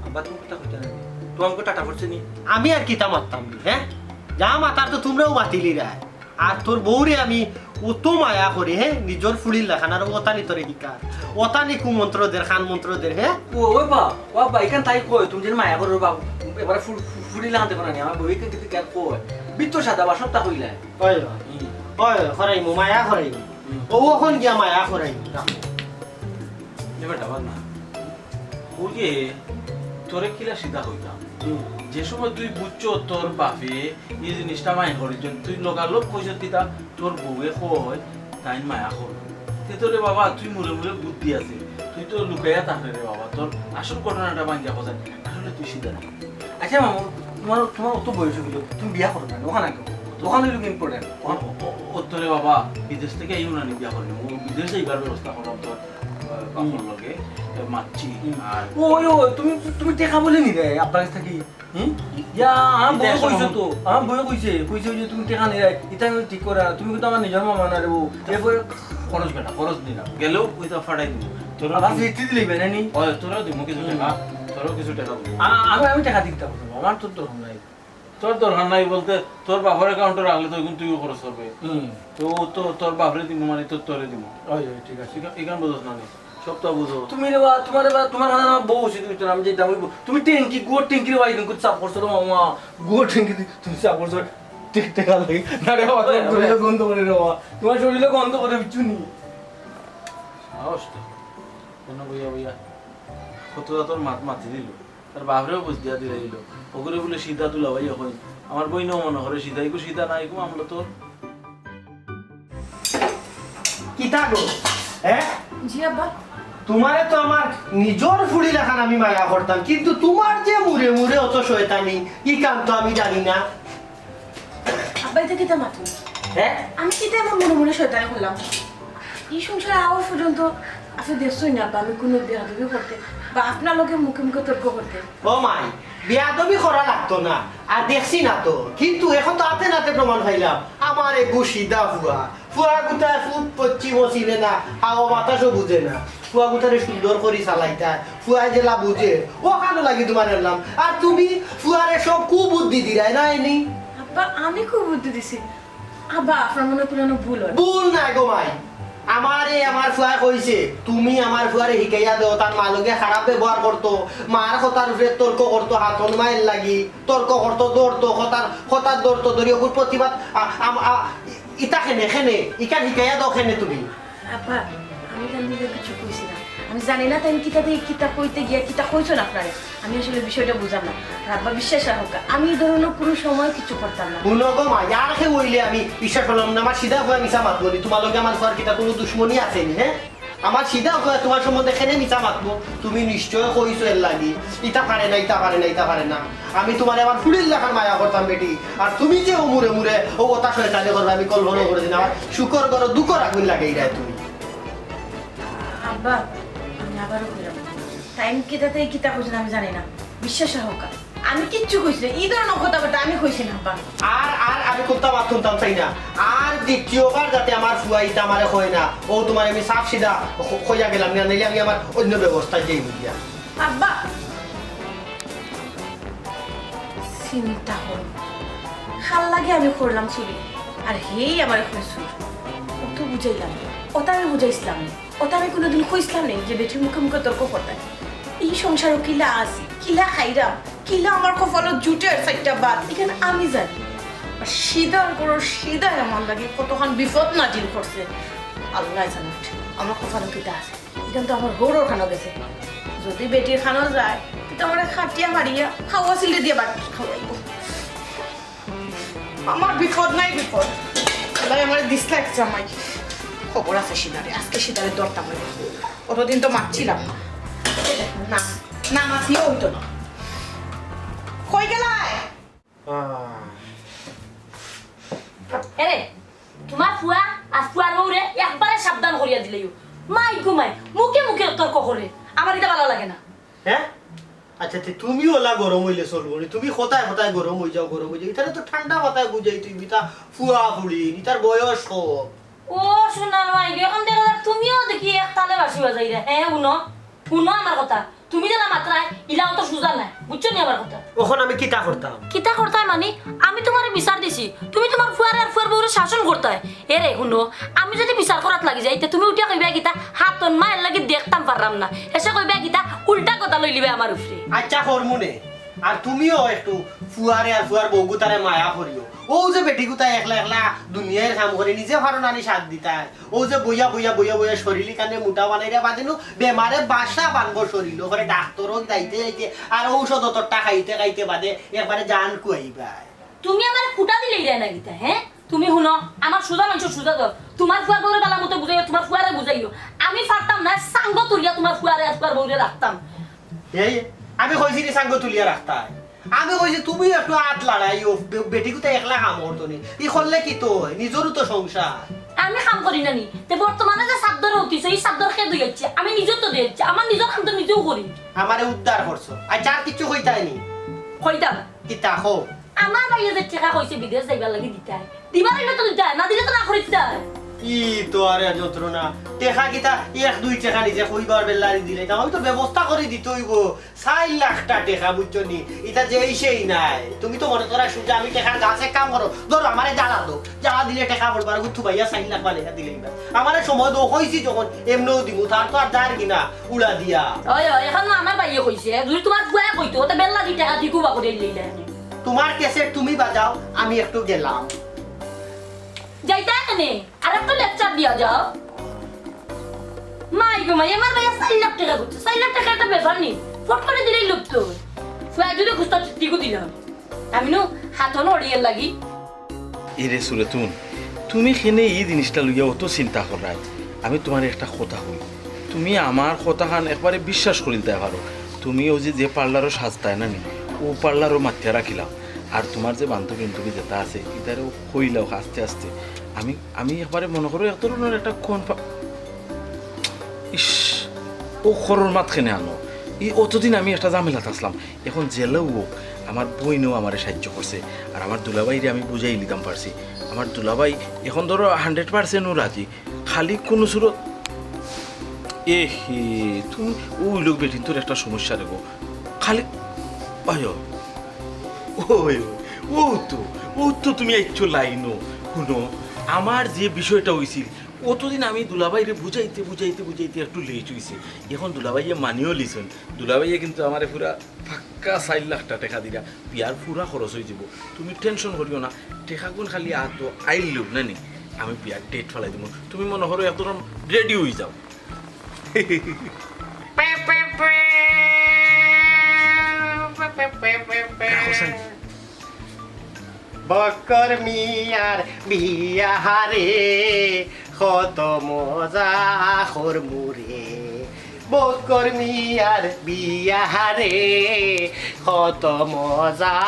আব্বা, তুমি কথা কইতা না, তুমার মুখে টাটা পড়ছে নি? আমি আর কিতা মাততাম নি, হ্যাঁ? যা মাতার তো তুমরাও মাতিলিরায়। আর তোর বউরে আমি অত মায়া করি, হ্যাঁ, নিজর ফুড়ির লাখান, আর অতানি তোরে হিকার, অতানি কুমন্ত্র দের, খান মন্ত্র দের, হ্যাঁ। ও, ওই বা, ও বা, ইখান তাই কয়, তুমি যেন মায়া করো বা, এবারে ফুড়-, ফু-, ফুড়ির লাখান দেখো না নি, আমার বউ ইখান কিন্তু কেন কয়, বিত্ত সাদা বা সবটা কইলায়। হয়, হয়। হুম। হয়, হয়, করাইমু, মায়া করাইমু। হুম। ও, অখন গিয়া মায়া করাইমু। এ বেটা, বাদ না। ওই যে, তোরে কিলা সিধা কইতাম। হুম। যে সময় তুই বুঝছো তোর বাপে এই জিনিসটা মাইন্ড করিছইন, তুই লগালগ কইছত কিতা, তোর বউয়ে কয়, তাইন মায়া কর। তে তোরে বাবা, তুই মুরে মুরে বুদ্ধি আছে, তুই তো লুকাইয়া থাকরে রে বাবা, তোর আসল ঘটনাটা ভাঙ্গিয়া কওয়া যায়। আসলে তুই সিধা না। আচ্ছা মামু, তুমার, তুমার অত বয়স অইলো, তুমি বিয়া করো না, অখান আগে, অখান অইলো ইম্পর্টেন্ট। ও, ও, ও, ও, তোরে বাবা, বিদেশ থাকি আইও না নি বিয়া করি, ও বিদেশ যাইবার ব্যবস্থা করলাম তোর, আহ, বাপর লগে, এ, মাতছি, হুম। আর ও, ওই, ওই, তুমি, তুমি টেকা বলে নিবে, আব্বার কাছ থাকি? হুম? ইয়া, আমার বউয়ে কইছে তো, আমার বউয়ে কইছে, কইছে যে তুমি টেকা নিরায়, ইতা আমি ঠিক করে, আর তুমি কিন্তু আমার নিজর মামা না রে বউ। এরপরে খরচ বেটা, খরচ দিলাম। গেলেও ওইটা ফাটাই দিমু। তোরা আবার ফিরতি দিলে বেনে নি? ওই, তোরা দিমু কিছু হুম। টেকা, তোরাও কিছু টেকা দিবি। আ-, আমি, আমি টেকা দিতে পারবো, আমার তো দরকার নাই। তোর দরকার নাই বলতে, তোর বাপর অ্যাকাউন্টে রাখলে তো এখন তুইও খরচ করবে। হুম। তো ও তো তোর বাপরে দিমু, মানে তো তোরে দিমু। ওই, ওই, ঠিক আছে। এখান, এখান বুঝোস না নি? সব তো বুঝো। তুমি রে বা, তুমার রে বা, তুমার কাছে আমার বউ উচিত হইতো না, আমি যেতাম ওই বউ। তুমি ট্যাঙ্কি, গুয়ার ট্যাঙ্কি রে বা, এরকম করে সাফ করছো রে মামা। গুয়ার ট্যাঙ্কি দি-, তুমি সাফ করছো। ঠিক, ঠিক আছে। না রে বাবা, তোমার শরীরে গন্ধ করে রে বাবা। তোমার শরীরে গন্ধ করে, বুঝছো নি? সাহস তো। কোনো বইয়া বইয়া। কত তোর মাত মাতি দিল। তার বাপরেও বুঝ দিয়া দিলাইলো। ওগুরে বলে সিধা দুলাভাই অখন। আমার বইনও মনে করে সিধা, ইগু সিধা না, ইগু আমরা তোর। কিতা গো? হ্যাঁ? জি আব্বা। তুমারে তো আমার নিজর ফুড়ি লাখান আমি মায়া করতাম, কিন্তু তুমার যে মুরে মুরে অত শয়তানি, ই কাম তো আমি জানি না। আব্বা, ইতা কিতা মাতইন? হ্যাঁ? আমি কিতা এমন মনে মনে শয়তানি করলাম? ই সংসারে আওয়া পর্যন্ত আপনে দেখছইন না আব্বা, আমি কুনু বেয়াদবি করতে বা আপনার লগে মুখে মুখে তর্ক করতে। ও মাই, বেয়াদবি করা লাগতো না, আর দেখছি না তো, কিন্তু অখন তো আতে নাতে প্রমাণ পাইলাম, আমার এগু সিধা ফুয়া, ফুয়া গুতায় পূব পশ্চিমও চিনে না, হাওয়া বাতাসও বুঝে না। ফুয়া গুতারে সুন্দর করি চালাইতায়, ফুয়ায় যেলা বুঝে, অখানর লাগি তুমারে আনলাম। আর তুমি ফুয়ারে সব কুবুদ্ধি দিরায় না এনি? আব্বা, আমি কুবুদ্ধি দিছি? আব্বা, আপনার মনে কুনু ভুল অয়? ভুল নায় গো মাই, আমারে আমার ফুয়ায় কইছে, তুমি আমার ফুয়ারে হিকাইয়া দেও, তার মা লগে খারাপ ব্যবহার করতো, মার কথার উপরে তর্ক করতো, হাতন মায়ের লাগি তর্ক করতো, ধরতো, কথার, কথার ধরতো, ধরি ওগুর প্রতিবাদ, আ-, আম-, আ-, ইতা কেনে, কেনে, ইখান হিকাইয়া দেও কেনে তুমি? আব্বা, আমি তান লগে কিচ্ছু কইছি না। আমি জানি না তাইন কিতা দিয়া কিতা কইতে গিয়া কিতা কইছইন আপনারে। আমি আসলে বিষয়টা বুঝলাম না। আর আব্বা, বিশ্বাস রাখউক্কা, আমি ই ধরনর কুনু সময় কিচ্ছু করতাম না। হুনো গো মাই, আর কেউ অইলে আমি বিশ্বাস করলাম না। আমার সিধা ফুয়া মিছা মাতবো নি? তুমার লগে আমার ফুয়ার কিতা কুনু দুশমনি আছে নি, হ্যাঁ? আমার সিধা ফুয়া তুমার সম্বন্ধে কেনে মিছা মাতবো? তুমি নিশ্চয় কইছো এর লাগি, ইতা পারে না, ইতা পারে না, ইতা পারে না। আমি তুমারে আমার ফুড়ির লাখান মায়া করতাম বেটি, আর তুমি যে ও মুরে মুরে ও কথা শয়তানি করবে, আমি কল্পনা করে দিন। আমার শুকর ঘরো দুঃখর আগুন লাগাইরায় তুমি। আব্বা, আমি আবারও কইলাম, তাইন কিতা থাকি কিতা কইছইন আমি জানি না, বিশ্বাস রাখউক্কা। আমি কিচ্ছু কইছি না, ই ধরনর কথাবার্তা আমি কইছি না আব্বা। আর, আর আমি কুন্তা মাত হুনতাম চাই না। আর দ্বিতীয়বার যাতে আমার ফুয়া ইতা আমারে কয় না, অউ তুমারে আমি সাফ সিধা ক-, কইয়া গেলাম না, নাইলে আমি আমার অইন্য ব্যবস্থায় যাইমু গিয়া। আব্বা, চিন্তা করো, কার লাগি আমি করলাম চুরি, আর হেই আমারে কয় চুর। অত বুঝাইলাম, অতা আমি বুঝাইছিলাম না। অতা আমি কুনুদিন কইছিলাম নি যে বেটির মুখে মুখে তর্ক করতাম? ই সংসারো কিলা আছি, কিলা খাইরাম, কিলা আমার কপালো জুটের চাইরটা ভাত, ইখান আমি জানি। আর সিধার ঘরর সিধায় আমার লাগি কতখান বিপদ নাজিল করছে। আল্লায় জানইন আমার কপালো কিতা আছে। ইখান তো আমার হউরর খানো গেছে। যুদি বেটির খানো যায়, তে তো আমারে খাটিয়া মারিয়া খাওয়া সিলটা দিয়া বাড়ি খাওয়াইবো। আমার বিপদ নাই বিপদ। আল্লায় আমারে দিছলা এক জামাই। খবর আছে সিধারে, আজকে সিধারে ধরতাম অইবো। অতদিন তো মাতছিলাম না। না, না মাতলেও অইতো না। কই গেলায়? আহ, এরে, তুমার ফুয়া আর ফুয়ার বউরে একবারে সাবধান করিয়া দিলাইও। মাই গো মাই, মুখে মুখে তর্ক করে, আমার ইতা ভালা লাগে না। হে? আচ্ছা, তে তুমি অলা গরম অইলে চলবো নি? তুমি কথায় কথায় গরম অই যাও, গরম অই যাও। ইতারে তো ঠান্ডা মাথায় বুঝাইতে অইবো, ইতা ফুয়া ফুড়ি, ইতার বয়স কম। ও সোনার মাই গো, অখন দেখা যার তুমিও দেখি এক তালে বাঁশি বাজাইরায়। হে, হুনো, হুনো আমার কথা। তুমি যেলা মাতরায়, ইলা অত সুজা নায়, বুঝছো নি আমার কথা? অখন আমি কিতা করতাম? কিতা করতায় মানি? আমি তুমারে বিচার দিছি, তুমি তুমার ফুয়ারে আর ফুয়ার বউরে শাসন করতায়। এরে হুনো, আমি যুদি বিচার করাত লাগি যাই, তে তুমি উঠিয়া কইবায় কিতা, হাতন মা এরলাগি দেখতাম পাররাম না। এসে কইবায় কিতা, উল্টা কথা লইলিবায় আমার উপরে। আচ্ছা, করমু নে। আর তুমিও একটু ফুয়ারে আর ফুয়ার বউগুতারে মায়া করিও। অউ যে বেটিগুতা একলা একলা দুনিয়ার কাম করে, নিজে পারো না নি সাথ দিতায়। অউ যে বইয়া বইয়া বইয়া বইয়া শরীল ইখানে মুটা বানাইরা বাদে নু বেমারে বাসা বানবো শরীল। অউ করে ডাক্তরো যাইতে যাইতে আর ঔষধ অতটা খাইতে খাইতে বাদে একবারে জান খুয়াইবায়। তুমি আমারে খুটা দিলাইরায় না কিতা, হে? তুমি হুনো, আমার সুজা মানষর সুজা দর। তুমার ফুয়ার বউরে ভালা মতো বুঝাইও, তুমার ফুয়ারে বুঝাইও। আমি পারতাম না, সাঙ্গ তুলিয়া তুমার ফুয়ারে আর ফুয়ার বউরে রাখতাম। এই, আমি কইছি নি সাঙ্গ তুলিয়া রাখতায়? আমি কইছি তুমি একটু আত লড়াইও, বে-, বেটিগুতা একলা কাম করতো নি। ই করলে কিতা অয়? নিজরও তো সংসার। আমি কাম করি না নি? তে বর্তমানে যে চাদ্দর উঠিছো, ই চাদ্দর কে ধুইয়াইছে? আমি নিজে তো ধুইয়াইছি, আমার নিজর কাম তো নিজেউ করি। আমারে উদ্ধার করছো। আচ্ছা, আর কিচ্ছু কইতায় নি? কইতাম। কিতা কও? আমার ভাইয়ে যে টেকা কইছে বিদেশ যাইবার লাগি দিতায়, দিবার অইলে তো দিতায়, না দিলে তো না করিতায়। ই তো আরে যন্ত্রণা। টেকা কিতা এক দুই টেকা নিজে কইবার বেল্লারি দিলে না, আমি তো ব্যবস্থা করি দিতে অইবো। চাইর লাখটা টেকা, বুঝছো নি? ইতা যেই সেই নায়। তুমি তো মনে করায় সুজা, আমি টেকার গাছ। এক কাম করো, ধরো আমারে জ্বালা দেও, জ্বালা দিলে টেকা পড়বার গুথু ভাইয়া চাইর লাখ বানাইয়া দিলে ইবার। আমারে সময় দেও, কইছি যখন এমনেও দিমু, তার তো আর যার কি না উড়া দিয়া। ওই, ওই, অখন আমার ভাইয়ে কইছে, যুদি তুমার ফুয়ায় কইতো, তে বেল্লারি টেকা দি কুবা করি লইলে। তুমার ক্যাসেট তুমি বাজাও, আমি একটু গেলাম। যাইতায় কেনে? আর একটু lecture দিয়া যাও। মাই গো মাই, আমার ভাইয়ে চাইর লাখ টেকা কইছে। চাইর লাখ টেকা একটা ব্যাপার নি। ফট করি দিলেই লুপ্ত অয়। ফুয়ায় যুদি খুস্তা চিঠিগু দিলাম। আমি নু হাতন অড়িয়ার লাগি। এরে সুরেতুন, তুমি কেনে ই জিনিসটা লইয়া অত চিন্তা কররায়? আমি তুমারে একটা কথা কই, তুমি আমার কথাখান একবারে বিশ্বাস করিলতায় পারো। তুমি অউ যে, যে পার্লারো সাজতায় না নি, অউ পার্লারো মাতিয়া রাখিলাও। আর তুমার যে বান্ধবী বান্ধবী যেতা আছে, ইতারেও কইলাও আস্তে আস্তে। আমি, আমি একবারে মনে করো এক ধরনর একটা কনফা-, ইস, অউ খরর মাত কেনে আনো। ই অতদিন আমি একটা ঝামেলাত আছলাম। অখন যেলাউ অউক, আমার বইনেও আমারে সাইয্য করছে। আর আমার দুলাভাইরে আমি বুঝাইলিতাম পারছি। আমার দুলাভাই অখন ধরো hundred percent ও রাজি। খালি কুনু সুরত, এ হে, তুমি অউ লোক বেটিন্তর একটা সমস্যা রে গো। খালি, আয়ো, ওই, অউ তো, অউ তো তুমি আইছো লাইনো। হুনো, আমার যে বিষয়টা অইছিল, অতদিন আমি দুলাভাইরে বুঝাইতে, বুঝাইতে, বুঝাইতে একটু late অইছে। অখন দুলাভাইয়ে মানিও লিছইন। দুলাভাইয়ে কিন্তু আমারে পুরা পাক্কা চাইর লাখটা টেকা দিরা, বিয়ার পুরা খরচ অইযিবো। তুমি tension করিও না, টেকাগুন খালি আতো আইলেউ না নি, আমি বিয়ার date ফালাই দিমু। তুমি মনে করো একদম ready অইযাও। বক্কর মিয়ার বিয়া রে, কত মজা করমু রে। বক্কর মিয়ার বিয়া রে, কত মজা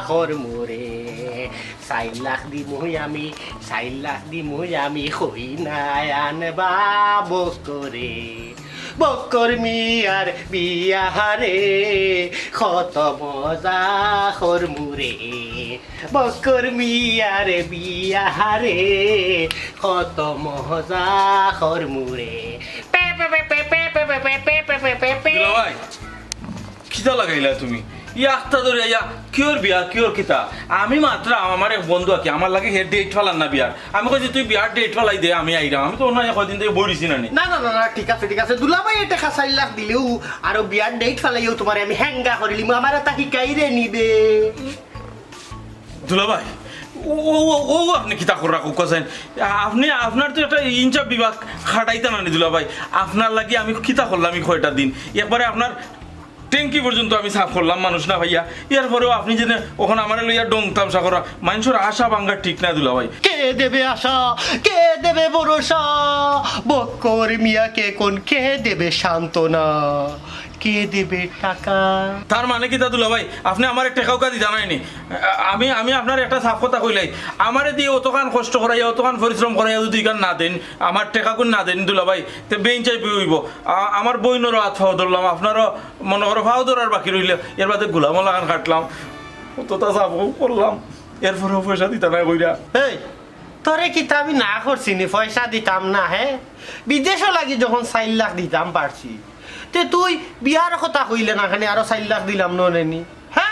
করমু রে। চাইর লাখ দিমু আমি, চাইর লাখ দিমু আমি, কইনায় আনবা বক্করে। বক্কর মিয়ার বিয়া রে, কত মজা করমু রে। বক্কর মিয়ার বিয়া রে, কত মজা করমু রে। Pay, pay, pay. দুলাভাই, কিতা লাগাইলা তুমি? ই আখতা ধরিয়া ইয়া, কিওর বিয়া, কিওর কিতা? আমি মাতরাম, আমার এক বন্ধু আকি, আমার লাগি হে date ফালার না বিয়ার। আমি কইছি, "তুই বিয়ার date ফালাই দে, আমি আইরাম।" আমি তো অনো কয়দিন থাকি বই রইছি না নি। না, না, না, না, ঠিক আছে, ঠিক আছে। দুলাভাই, ই টেকা চাইর লাখ দিলেউ, আরো বিয়ার date ফালাইয়াউ তুমারে আমি হেঙ্গা করিলিমু। আমারে তা হিকাইরে নিবে। দুলাভাই, ও, ও, ও, ও, আপনি কিতা কররা কউক্কা চাইন? আপনি, আপনার তো একটা ইনসাফ বিভাগ খাটাইতা না নি দুলাভাই। আপনার লাগি আমি কিতা করলাম ই কয়টা দিন? একবারে আপনার ট্যাঙ্কি পর্যন্ত আমি সাফ করলাম মানুষ না পাইয়া। এরপরেও আপনি যেন অখন আমারে লইয়া ঢং তামশা কররা, মানষর আশা ভাঙ্গা ঠিক না দুলাভাই। কে দেবে আশা, কে দেবে ভরসা? বক্কর মিয়াকে কোন কে দেবে সান্ত্বনা? কে দেবে টাকা? তার মানে কিতা দুলাভাই, আপনে আমারে টেকা উকা দিতা নায় নি? আমি, আমি আপনারে একটা সাফ কথা কইলাই, আমারে দিয়া অতখান কষ্ট করাইয়া, অতখান পরিশ্রম করাইয়া যুদি ইখান না দেইন, আমার টেকাগুন না দেইন দুলাভাই, তে বেইনচাইপি অইবো। আ-, আমার বইনরও আত ফাও ধরলাম, আপনারও মনো করো ফাও ধরার বাকি রইলো, এর বাদে গুলামও লাখান খাটলাম, অততা সাফও করলাম, এরপরেও পয়সা দিতা নায় কইরা। এই, তোরে কিতা আমি না করছি নি পয়সা দিতাম না, হে? বিদেশো লাগি যখন চাইর লাখ দিতাম পারছি, তে তুই বিয়ার কথা কইলে না, খানি আরো চাইর লাখ দিলাম ননে নি, হে?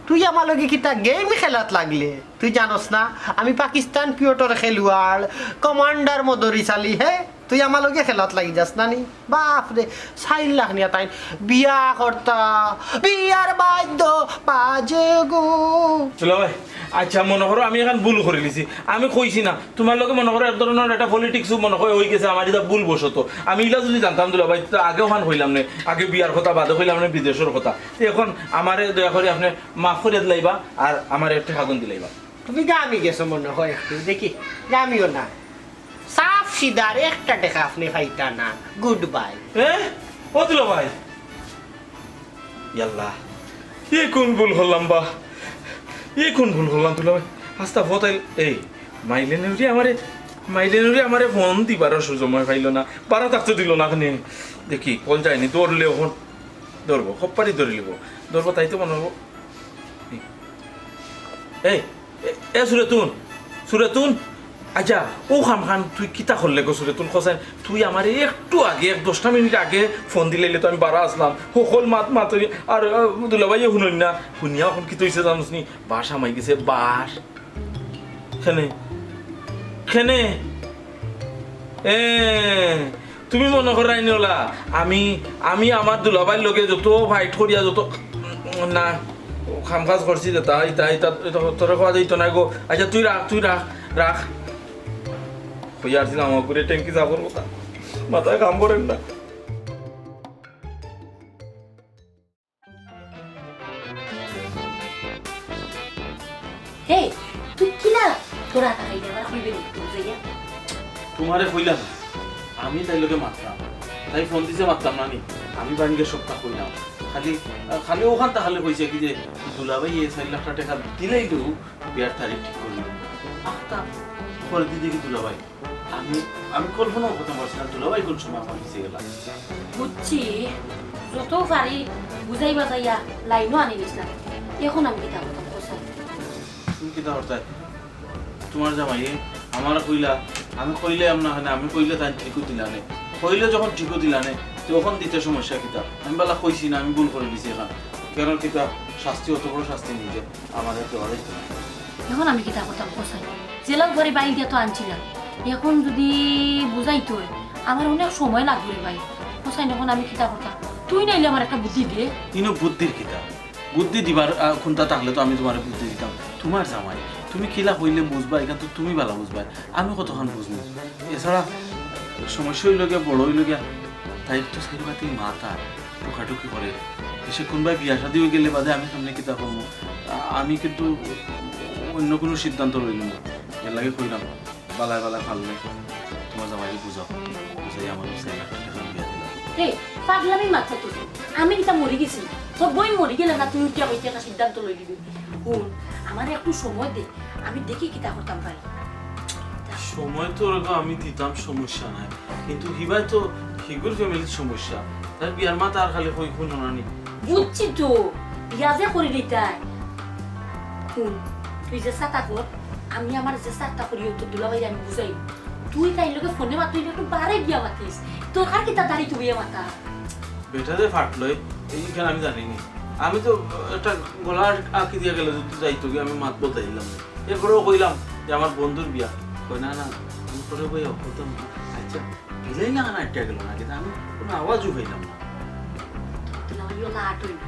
তুই আমার লগে কিতা গেম খেলাত লাগলে? তুই জানোস না আমি পাকিস্তান পিওটর খেলোয়াড়, কমান্ডার মদরিস আলী, হে? তুই আমার লগে খেলাত লাগি যাস না নি? বাপ রে, চাইর লাখ নিয়া তাইন বিয়া করতা, বিয়ার বাদ্য বাজে গো। দুলাভাই, আচ্ছা, মনো করো আমি এখান ভুল করিলিছি, আমি কইছি না, তুমার লগে মনো করো এক ধরনর একটা পলিটিক্সও মনো অয় অইগেছে আমার ইটা ভুল বশত। আমি ইলা যুদি জানতাম দুলাভাই, তে আগেও অখান কইলাম নে, আগে বিয়ার কথা বাদে কইলাম নে বিদেশর কথা। তে এখন আমারে দয়া করি আপনে মাফ করি দিলাইবা আর আমারে টেকাগুন দিলাইবা। তুমি গামি গেছো মনো অয় একটু, দেখি, গামিও না। সাফ সিধার একটা টেকা আপনে পাইতা না। Good bye. এ? ও দুলাভাই, ইয়াল্লা, ই কুন ভুল করলাম বা? ই কুন ভুল করলাম দুলাভাই? আস্তা ফতাইল, এই, মাইলে নুরি আমারে, মাইলে নুরি আমারে ফোন দিবারও সুযোগ পাইলো না, বারা থাকতে দিলো না খানি। দেখি, কল যায়নি, ধরলে অখন ধরবো, খপ্পারি ধরিলিবো, ধরবো তাই তো মনো অইবো। এই, এ, এ সুরেতুন, সুরেতুন, আচ্ছা, অউ কামখান তুই কিতা করলে গো সুরেতুন? কছাইন, তুই আমারে একটু আগে, এক দশটা মিনিট আগে ফোন দিলাইলে তো আমি বারা আছলাম। হকল মাত মাতরি, আর, আ, দুলাভাইয়ে হুনইন না। হুনিয়া অখন কিতা অইছে জানোস নি? বাশ হামাই গেছে, বাশ। কেনে? কেনে? এ, তুমি মনো কররায়নি অলা, আমি, আমি আমার দুলাভাইর লগে যত ফাইট করিয়া যত, না, কাম কাজ করছি যেতা, ইতা, ইতা, ইতা তোরে কওয়া যাইতো নায় গো। আচ্ছা, তুই রাখ, তুই রাখ, রাখ। কইয়া আরছিলাম আমার ঘুরে ট্যাঙ্কি যাবার কথা, মাথায় কাম করের না। হে, তুই কিলা তোরা তাকাই দে, আমার কইবে নি, তুই যাইয়া? তুমারে কইলাম না, আমি তাইর লগে মাতরাম, তাই ফোন দিছে মাতরাম না নি, আমি বাইনগে সবটা কইলাম। খালি, খালি অখানতা খালি কইছে কি যে দুলাভাইয়ে চাইর লাখ টেকা দিলাইলেউ বিয়ার তারিখ ঠিক করিলিমু। আখতা, পরে দি দেখি দুলাভাই, আমি, আমি কল্পনাও করতাম পারছি না দুলাভাই কুন সময় আমার গেছে গেলা। বুঝছি, যত পারি বুঝাই বাজাইয়া লাইনও আনি দিছলাম। এখন আমি কিতা করতাম, কছাইন? তুমি কিতা করতায়? তুমার জামাইয়ে আমারে কইলা, আমি কইলে আমনা হয় না, আমি কইলে তাইন ঠিকও দিলা নে। কইলে যখন ঠিকও দিলা নে, তে অখন দিতে সমস্যা কিতা? আমি বালা কইছি না, আমি ভুল করিলিছি অখান। কেন কিতা শাস্তি, অত বড় শাস্তি নিজে আমারে দেওয়া যাইতো না। এখন আমি কিতা করতাম, কছাইন? যেলাউ পারি বাইল দিয়া তো আনছিলাম। এখন যুদি বুঝাইতে অয়, আমার অনেক সময় লাগবো রে ভাই। কছাইন, এখন আমি কিতা করতাম? তুই নাইলে আমারে একটা বুদ্ধি দে। ইনো বুদ্ধির কিতা? বুদ্ধি দিবার, আহ, কুনতা থাকলে তো আমি তুমারে বুদ্ধি দিতাম। তুমার জামাই, তুমি কিলা কইলে বুঝবায়, ইখান তো তুমি বালা বুঝবায়। আমি কতখান বুঝমু? এছাড়া সমস্যা অইলো গিয়া, বড় অইলো গিয়া, তাইর তো চাইর বাতি মাত আর টোকাটুকি করের। তে কুনবায় বিয়া শাদি অইগেলে বাদে আমি কেমনে কিতা করমু? আ-, আমি কিন্তু অইন্য কুনু সিদ্ধান্ত লইলাম না। এরলাগি কইলাম, বালায় বালায় পারলে তুমার জামাইরে বুঝাও, বুঝাইয়া আমার চাইর লাখ টেকা বিয়া দিলাও। এই, পাগলামি মাত না তোর। আমি কিতা মরি গেছি? তোর বইন মরি গেলে না তুই উঠিয়া বইতে একটা সিদ্ধান্ত লইলিবে। হুন, আমারে একটু সময় দে, আমি দেখি কিতা করতাম পারি। সময় তো ওরকম আমি দিতাম, সমস্যা নাই, কিন্তু হিবায় তো হিগুর ফ্যামিলির সমস্যা, তার বিয়ার মাত আর খালি কই হুনো না নি। বুঝছি তো, বিয়া যে করিলিতায়। হুন, তুই যে সাতা কর, আমি আমার যে সাতা করি, ও তো দুলাভাইরে আমি বুঝাই। তুই তাইর লগে ফোনে মাত, তুই একটু বারে গিয়া মাতিস। দরকার কিতা তারি তুই মাতা? বেটা যে ফাটলো, এইখান আমি জানি নি। আমি তো একটা গলা আটকি দিয়া গেলে যদি যাইতো গিয়া আমি মাত বলতে দিলাম না। এরপরেও কইলাম যে আমার বন্ধুর বিয়া। কই, "না, না, আমি করে বই করতাম না।" আচ্ছা, বিলাই না, না, আটকে গেল না, কিন্তু আমি কোনো আওয়াজও পাইলাম না। তুই আমার ইয়ে না আটই না।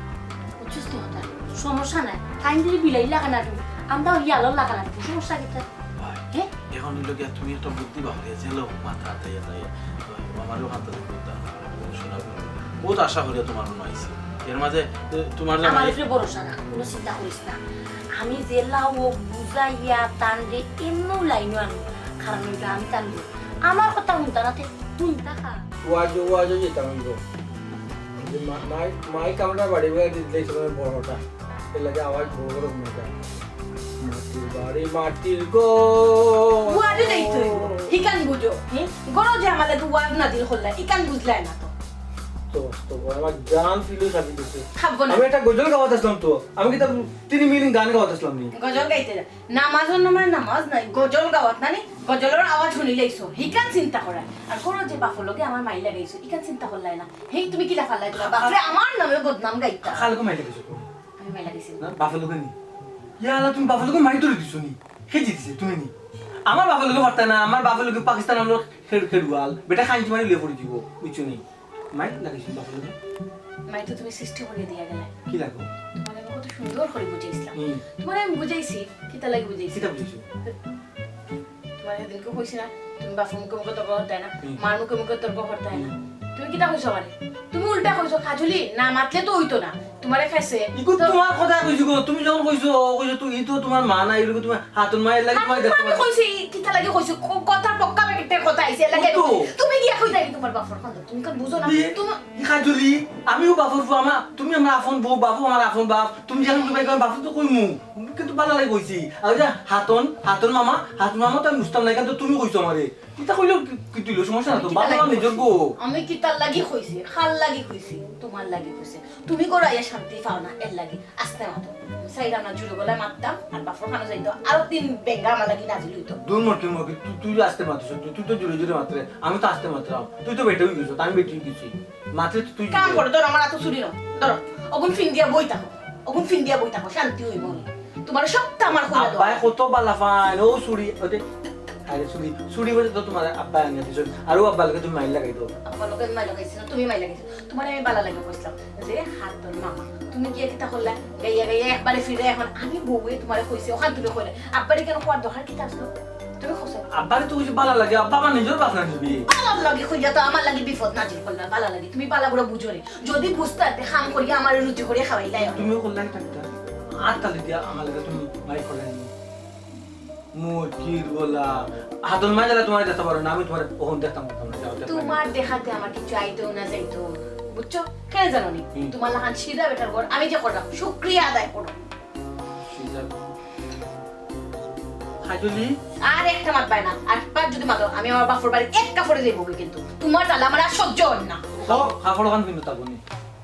বুঝছিস তো কথা? সমস্যা নাই। কাইন দিলে বিলাই লাগা না তুমি। আমরা ওই আলোর লাগা না। সমস্যা কিতা? ভাই, হ্যাঁ? এখন হইলো গিয়া তুমি একটা বুদ্ধি বাহারে জেলো মাথা তাইয়া তাইয়া। আমারও হাত ধরে বুদ্ধি শোনা। বহুত আশা করিয়া তোমার মনে আইছে। এর মাঝে, এ, তোমার আমার জামাই উপরে ভরসা রাখ, কোনো চিন্তা করিস না। আমি জেলা ও বুঝাইয়া তানরে এমনও লাইনও আনবো। কারণ হইলো আমি তান লোক। আমার কথা হুনতা না তে হুনতা খা। ওয়াজো, ওয়াজো যেতাম আমি গো। মা-, মাই, মাই কামড়া বাড়ি বাড়ি দিতে সময় বড়টা। এর লাগে আওয়াজ বড় বড় শুনে যায়। মাটির বাড়ি, মাটির ঘর। বুয়ারে দেই তুই। হিকান বুঝো, হুম? গরো যে আমার লাগে ওয়াজ নাজিল করলা, ইকান বুঝলাই না তো। তো, তো, আমার জান ফিলো সাবি দিছে। খাবো না। আমি একটা গজল গাওয়াত আসলাম তো। আমি কিতা তিন মিনিট গান গাওয়াত আসলাম নি? গজল গাইতে যা। নামাজর নামায় নামাজ নাই, গজল গাওয়াত নানি, গজলর আওয়াজ শুনি লাইছো। হিকান চিন্তা করা। আর করো যে বাফর লগে আমার মাই লাগাইছো, ইকান চিন্তা করলাই না। হেই, তুমি কিলা ফালাই দিলা? বাফরে আমার নামে বদনাম গাইতা। খালকে মাই লাগাইছো তো? আমি মাই লাগাইছি। না, বাফর লগে নি। ইয়া আল্লাহ, তুমি বাফর লগে মাই ধরে দিছো নি? কে জিতছে? তুমি নি? আমার বাফর লগে পারতা না, আমার বাফর লগে পাকিস্তান আমলো খেল-, খেলুয়াল। বেটা খাইঞ্চি মারি লয়ে পড়ি দিব, বুঝছো নি? মাই লাগাইছো বাফর লগে? মাই তো তুমি সৃষ্টি করিয়া দিয়া গেলা। কি লাগো? তোমার আমি কত সুন্দর করে বুঝাইছিলাম। হুম। তোমার আমি বুঝাইছি, কিতা লাগি বুঝাইছি? কিতা বুঝাইছো? তোমার সেদিনকে কইছি না, তুমি বাফর মুখে মুখে তর্ক করতায় না, হুম। মার মুখে মুখে তর্ক করতায় না। হুম। তুমি কিতা কইছো আমারে? তুমি উল্টা কইছো, "খাজুলি, না মাতলে তো অইতো না।" তোমারে খাইছে। ইগু তো তোমার কথা কইছি গো, তুমি যখন কইছো, কইছো তুই তো তোমার মা না, এগুলো তোমার হাতর মায়ের লাগে তোমার দেখতে আমি পাচ্ছি। কইছি, কিতা লাগি কইছি? ক-, কথার পক্কা বেকেটে কথা আইছে, এর লাগে কত? তুমি গিয়া কই যাবি তোমার বাফর খন্দ? তুমি কান বুঝো না। ই, তুমি ই খাজুলি, আমিও বাফর ফুয়া মা, তুমি আমার আফন বউ, বাফও আমার আফন বাফ। তুমি যখন কইবা, আমি বাফর তো কইমু। কিন্তু বালা লাগি কইছি। আর ওই যে হাতন, হাতন মামা, হাতন মামা তো আমি বুঝতাম না, কিন্তু তুমি কইছো আমারে। কিতা কইলো কি, কি তুইলো? সমস্যা না তো, কিতা বাবা লাগি নিজের কইছি? গো। আমি কিতার লাগি কইছি? খাল লাগি কইছি? তোমার লাগি কইছি। তুমি গরো আইয়া শান্তি পাও না, এর লাগি। আস্তে মাতো। চাইরাম না জুরে গলায় মাততাম, আর বাফর খানো যাইতো। আরো তিন বেঙ্গা আমার লাগি নাজিল অইতো। দূর মর, তুই মর, তুই, তুই আস্তে মাতিস, তুই, তুই তো জুরে জুরে মাতরে। আমি তো আস্তে মাতরাম। তুই তো বেটা অই গেছো, আমি বেটি অই গেছি। মাতরে তো তুই কাম জুরে। করো, ধরো আমার আতো ছুরি নাও। ধরো, অগুন ফিন্দিয়া বই থাকো। অগুন ফিন্দিয়া বই থাকো, শান্তি অইবো। তোমার সবটা আমার কইরা দেওয়া। আব্বায় কত বালা পাইন, ও ছুরি, ওই যে, আরে ছুরি, ছুরি বলে তো তোমার আব্বায় আনিয়া দিছইন। আর ও আব্বার লগে তুমি মাইর লাগাই দাও। আব্বার লগে আমি মাইর লাগাইছি না, তুমি মাইর লাগাইছো। তোমারে আমি বালা লাগি কইছিলাম যে, "হাতন মামা, তুমি গিয়া কিতা করলা? গাইয়া গাইয়া একবারে ফিরে এখন আমি বউয়ে তোমারে কইছি, ওখান তুমি কইলে। আব্বারে কেন কওয়ার দরকার কিতা আসলো? তুমি কইছো।" আব্বারে তো কইছি বালা লাগে, আব্বা আমার নিজের বাপ না দিবি। বালার লাগি কইলা তো আমার লাগি বিপদ নাজিল করলা, বালা লাগি। তুমি বালা করে বুঝো রে। যদি বুঝতা, তে কাম করিয়া আমারে রুজি করিয়া খাওয়াইলাই। তুমিও করলা একটা একটা। আর তালি দিয়া আমার লগে তুমি মাইর করলে নি। মুরগির গলা। হাতন মাইর দিলে তোমার দেখতে পারো না, আমি তোমার ওখান দেখতাম পারতাম না, যাও, দেখতাম না। তোমার দেখাতে আমার কিছু আইতো না যাইতো। বুঝছো? কেন জানো নি? হুম। তোমার লাখান সিধা বেটার ঘর, আমি যে করলাম, শুক্রিয়া আদায় করো। সিধা। খাজুলি? আর একটা মাত পায় না। আর পাঁচ যদি মাতো, আমি আমার বাপর বাড়ি এক কাপড়ে যাইবো কিন্তু। তোমার তাহলে আমার আর সহ্য হয় না। খাও, খাও, খাও, খান কিন্তু তাবো নি।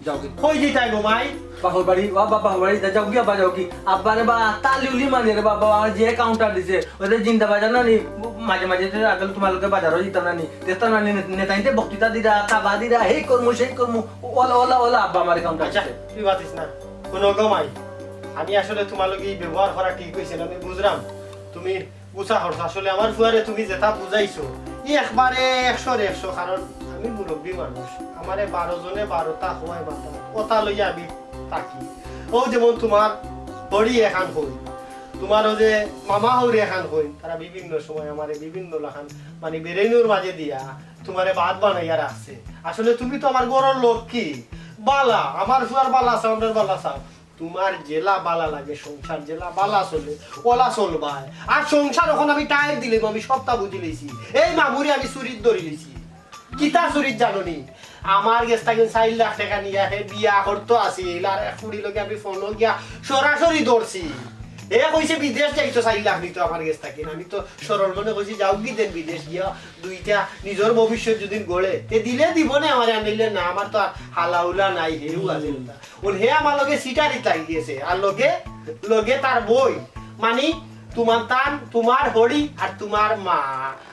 যাও কি? কই দিতাই গো মাই? বাপর বাড়ি, ও বাবা, বাপর বাড়ি, যা-, যাও কি, আব্বা, যাও কি? আব্বারে বা, তালি উলি মারি রে বাবা, আমার যে counter দিছে, ওদের জিন্দা বাজার না নি, মাঝে মাঝে তো আগে তোমার লগে বাজারও দিতাম না নি, দেখতাম না নি, নে-, নেতাইতে বক্তৃতা দিরা, তাবা দিরা, হেই কর্ম, সেই কর্ম, ওলা, ওলা, ওলা, আব্বা আমার counter আচ্ছা, দিছে। তুই মাতিস না। হুনো গো মাই, আমি আসলে তোমার লগে এই ব্যবহার করা ঠিক হইছে না, আমি বুঝলাম। তুমি বুঝা হরছ, আসলে আমার ফুয়ারে তুমি যেটা বুঝাইছো, ই একবারে একশোর একশো, কারণ আমি মুরব্বী মানুষ, আমারে বারো জনে বারোটা খোয়াই মাতা, কথা লইয়া আমি থাকি। ও যেমন তোমার হরি এখান হই, তোমার ও যে মামা হরি এখান হই, তারা বিভিন্ন সময় আমারে বিভিন্ন লাখান, মানে, বেরেনুর মাঝে দিয়া তোমারে ভাত বানাইয়া রাখছে। আসলে তুমি তো আমার ঘরর লক্ষ্মী, বালা, আমার ফুয়ার বালা চাও, আমরার বালা চাও। তোমার যেলা বালা লাগে, সংসার যেলা বালা চলে, ওলা চলবায়। আর সংসার এখন আমি টায়ার দিলে আমি সবটা বুঝি লইছি। এই মামুরে আমি চুরিত ধরি লইছি। কিতা চুরিত জানো নি? আমার গেছ থাকি চাইর লাখ টেকা নিয়া হে বিয়া করতো আছিল, আর এক ফুড়ি লগে আমি ফোনো গিয়া সরাসরি ধরছি। হে কইছে বিদেশ যাইতো, চাইর লাখ নিতো আমার গেছ থাকি। আমি তো সরল মনে কইছি, যাও কি দেন বিদেশ গিয়া দুইটা নিজর ভবিষ্যৎ যদি গড়ে, তে দিলে দিব না আমারে, আনিলে না, আমার তো আর হালাউলা নাই, হেউ আছে। হুম। ওর হে আমার লগে সিটারিত লাগি গেছে, আর লগে, লগে তার বই, মানে তোমার তান, তোমার হরি আর তোমার মা।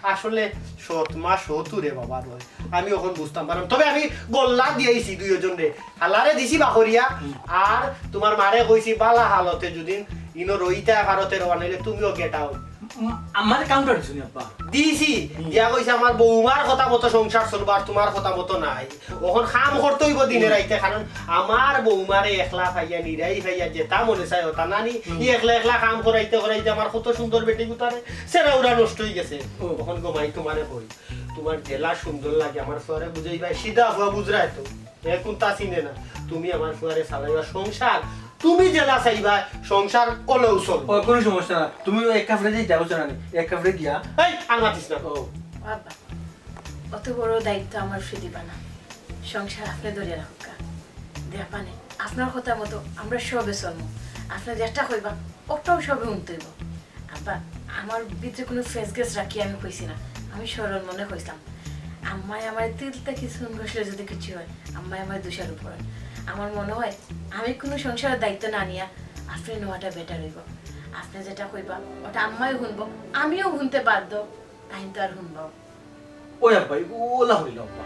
আসলে সৎ মা সৎ রে বাবা নয়, আমি এখন বুঝতাম পারলাম। তবে আমি গল্লা দিয়াইছি দুইজন রে, হালারে দিছি বাকরিয়া, হুম। আর তোমার মারে কইছি বালা হালতে যদি ইনো রইতা ভারতে রওনা হইলে তুমিও গেটাও। উম, আমার counter দিছো নি আব্বা? দিছি, হুম। দিয়া কইছে আমার বৌমার কথা মতো সংসার চলবার, তোমার কথা মতো নাই। ওখন কাম করতে হইব দিনে হুম। রাইতে, কারণ আমার বৌমারে একলা পাইয়া, নিরাই পাইয়া, যেটা মনে চায় ওটা নানি, হুম। ই একলা একলা কাম করাইতে করাইতে আমার কত সুন্দর বেটি গুতারে, সেরা উরা নষ্ট হয়ে গেছে। ও। ওখন গো মাই তোমারে কই, তোমার যেলা সুন্দর লাগে আমার ফুয়ারে বুঝাইবায়, সিধা ফুয়া বুঝরায় তো। এ কুন্তা চিনে না। তুমি আমার ফুয়ারে চালাইবা সংসার, তুমি যেলা চাইবা সংসার ওলাও চলবো। ও, কোনো সমস্যা না। তুমি ওই এক কাপড়ে যাই যাও, জানা নেই। এক কাপড়ে গিয়া। এই, আর মাতিস না। ও। বাবা, অত বড় দায়িত্ব আমার ফ্রি দিবা না। সংসার আপনি ধরে রাখুক। জাপানে আপনার কথা মতো আমরা সবে চলমু। আপনে যেটা কইবা, ওটাও সবে হুনতে অইবো। আব্বা, আমার ভিতরে কুনু ফেস গেস রাখিয়া আমি কইছি না, আমি সরল মনে কইছলাম। আম্মায় আমার তিল থাকি চুন খসলে যদি কিছু হয়, আম্মায় আমার দোষারোপ করইন। আমার মনে হয় আমি কুনু সংসারের দায়িত্ব না নিয়া আপনে নেওয়াটা বেটার অইবো। আপনে যেটা কইবা, ওটা আম্মায়ও হুনবো, আমিও হুনতে বাধ্য, তাইন তো আর হুনবো। ওই আব্বা, ওলা হইল আব্বা।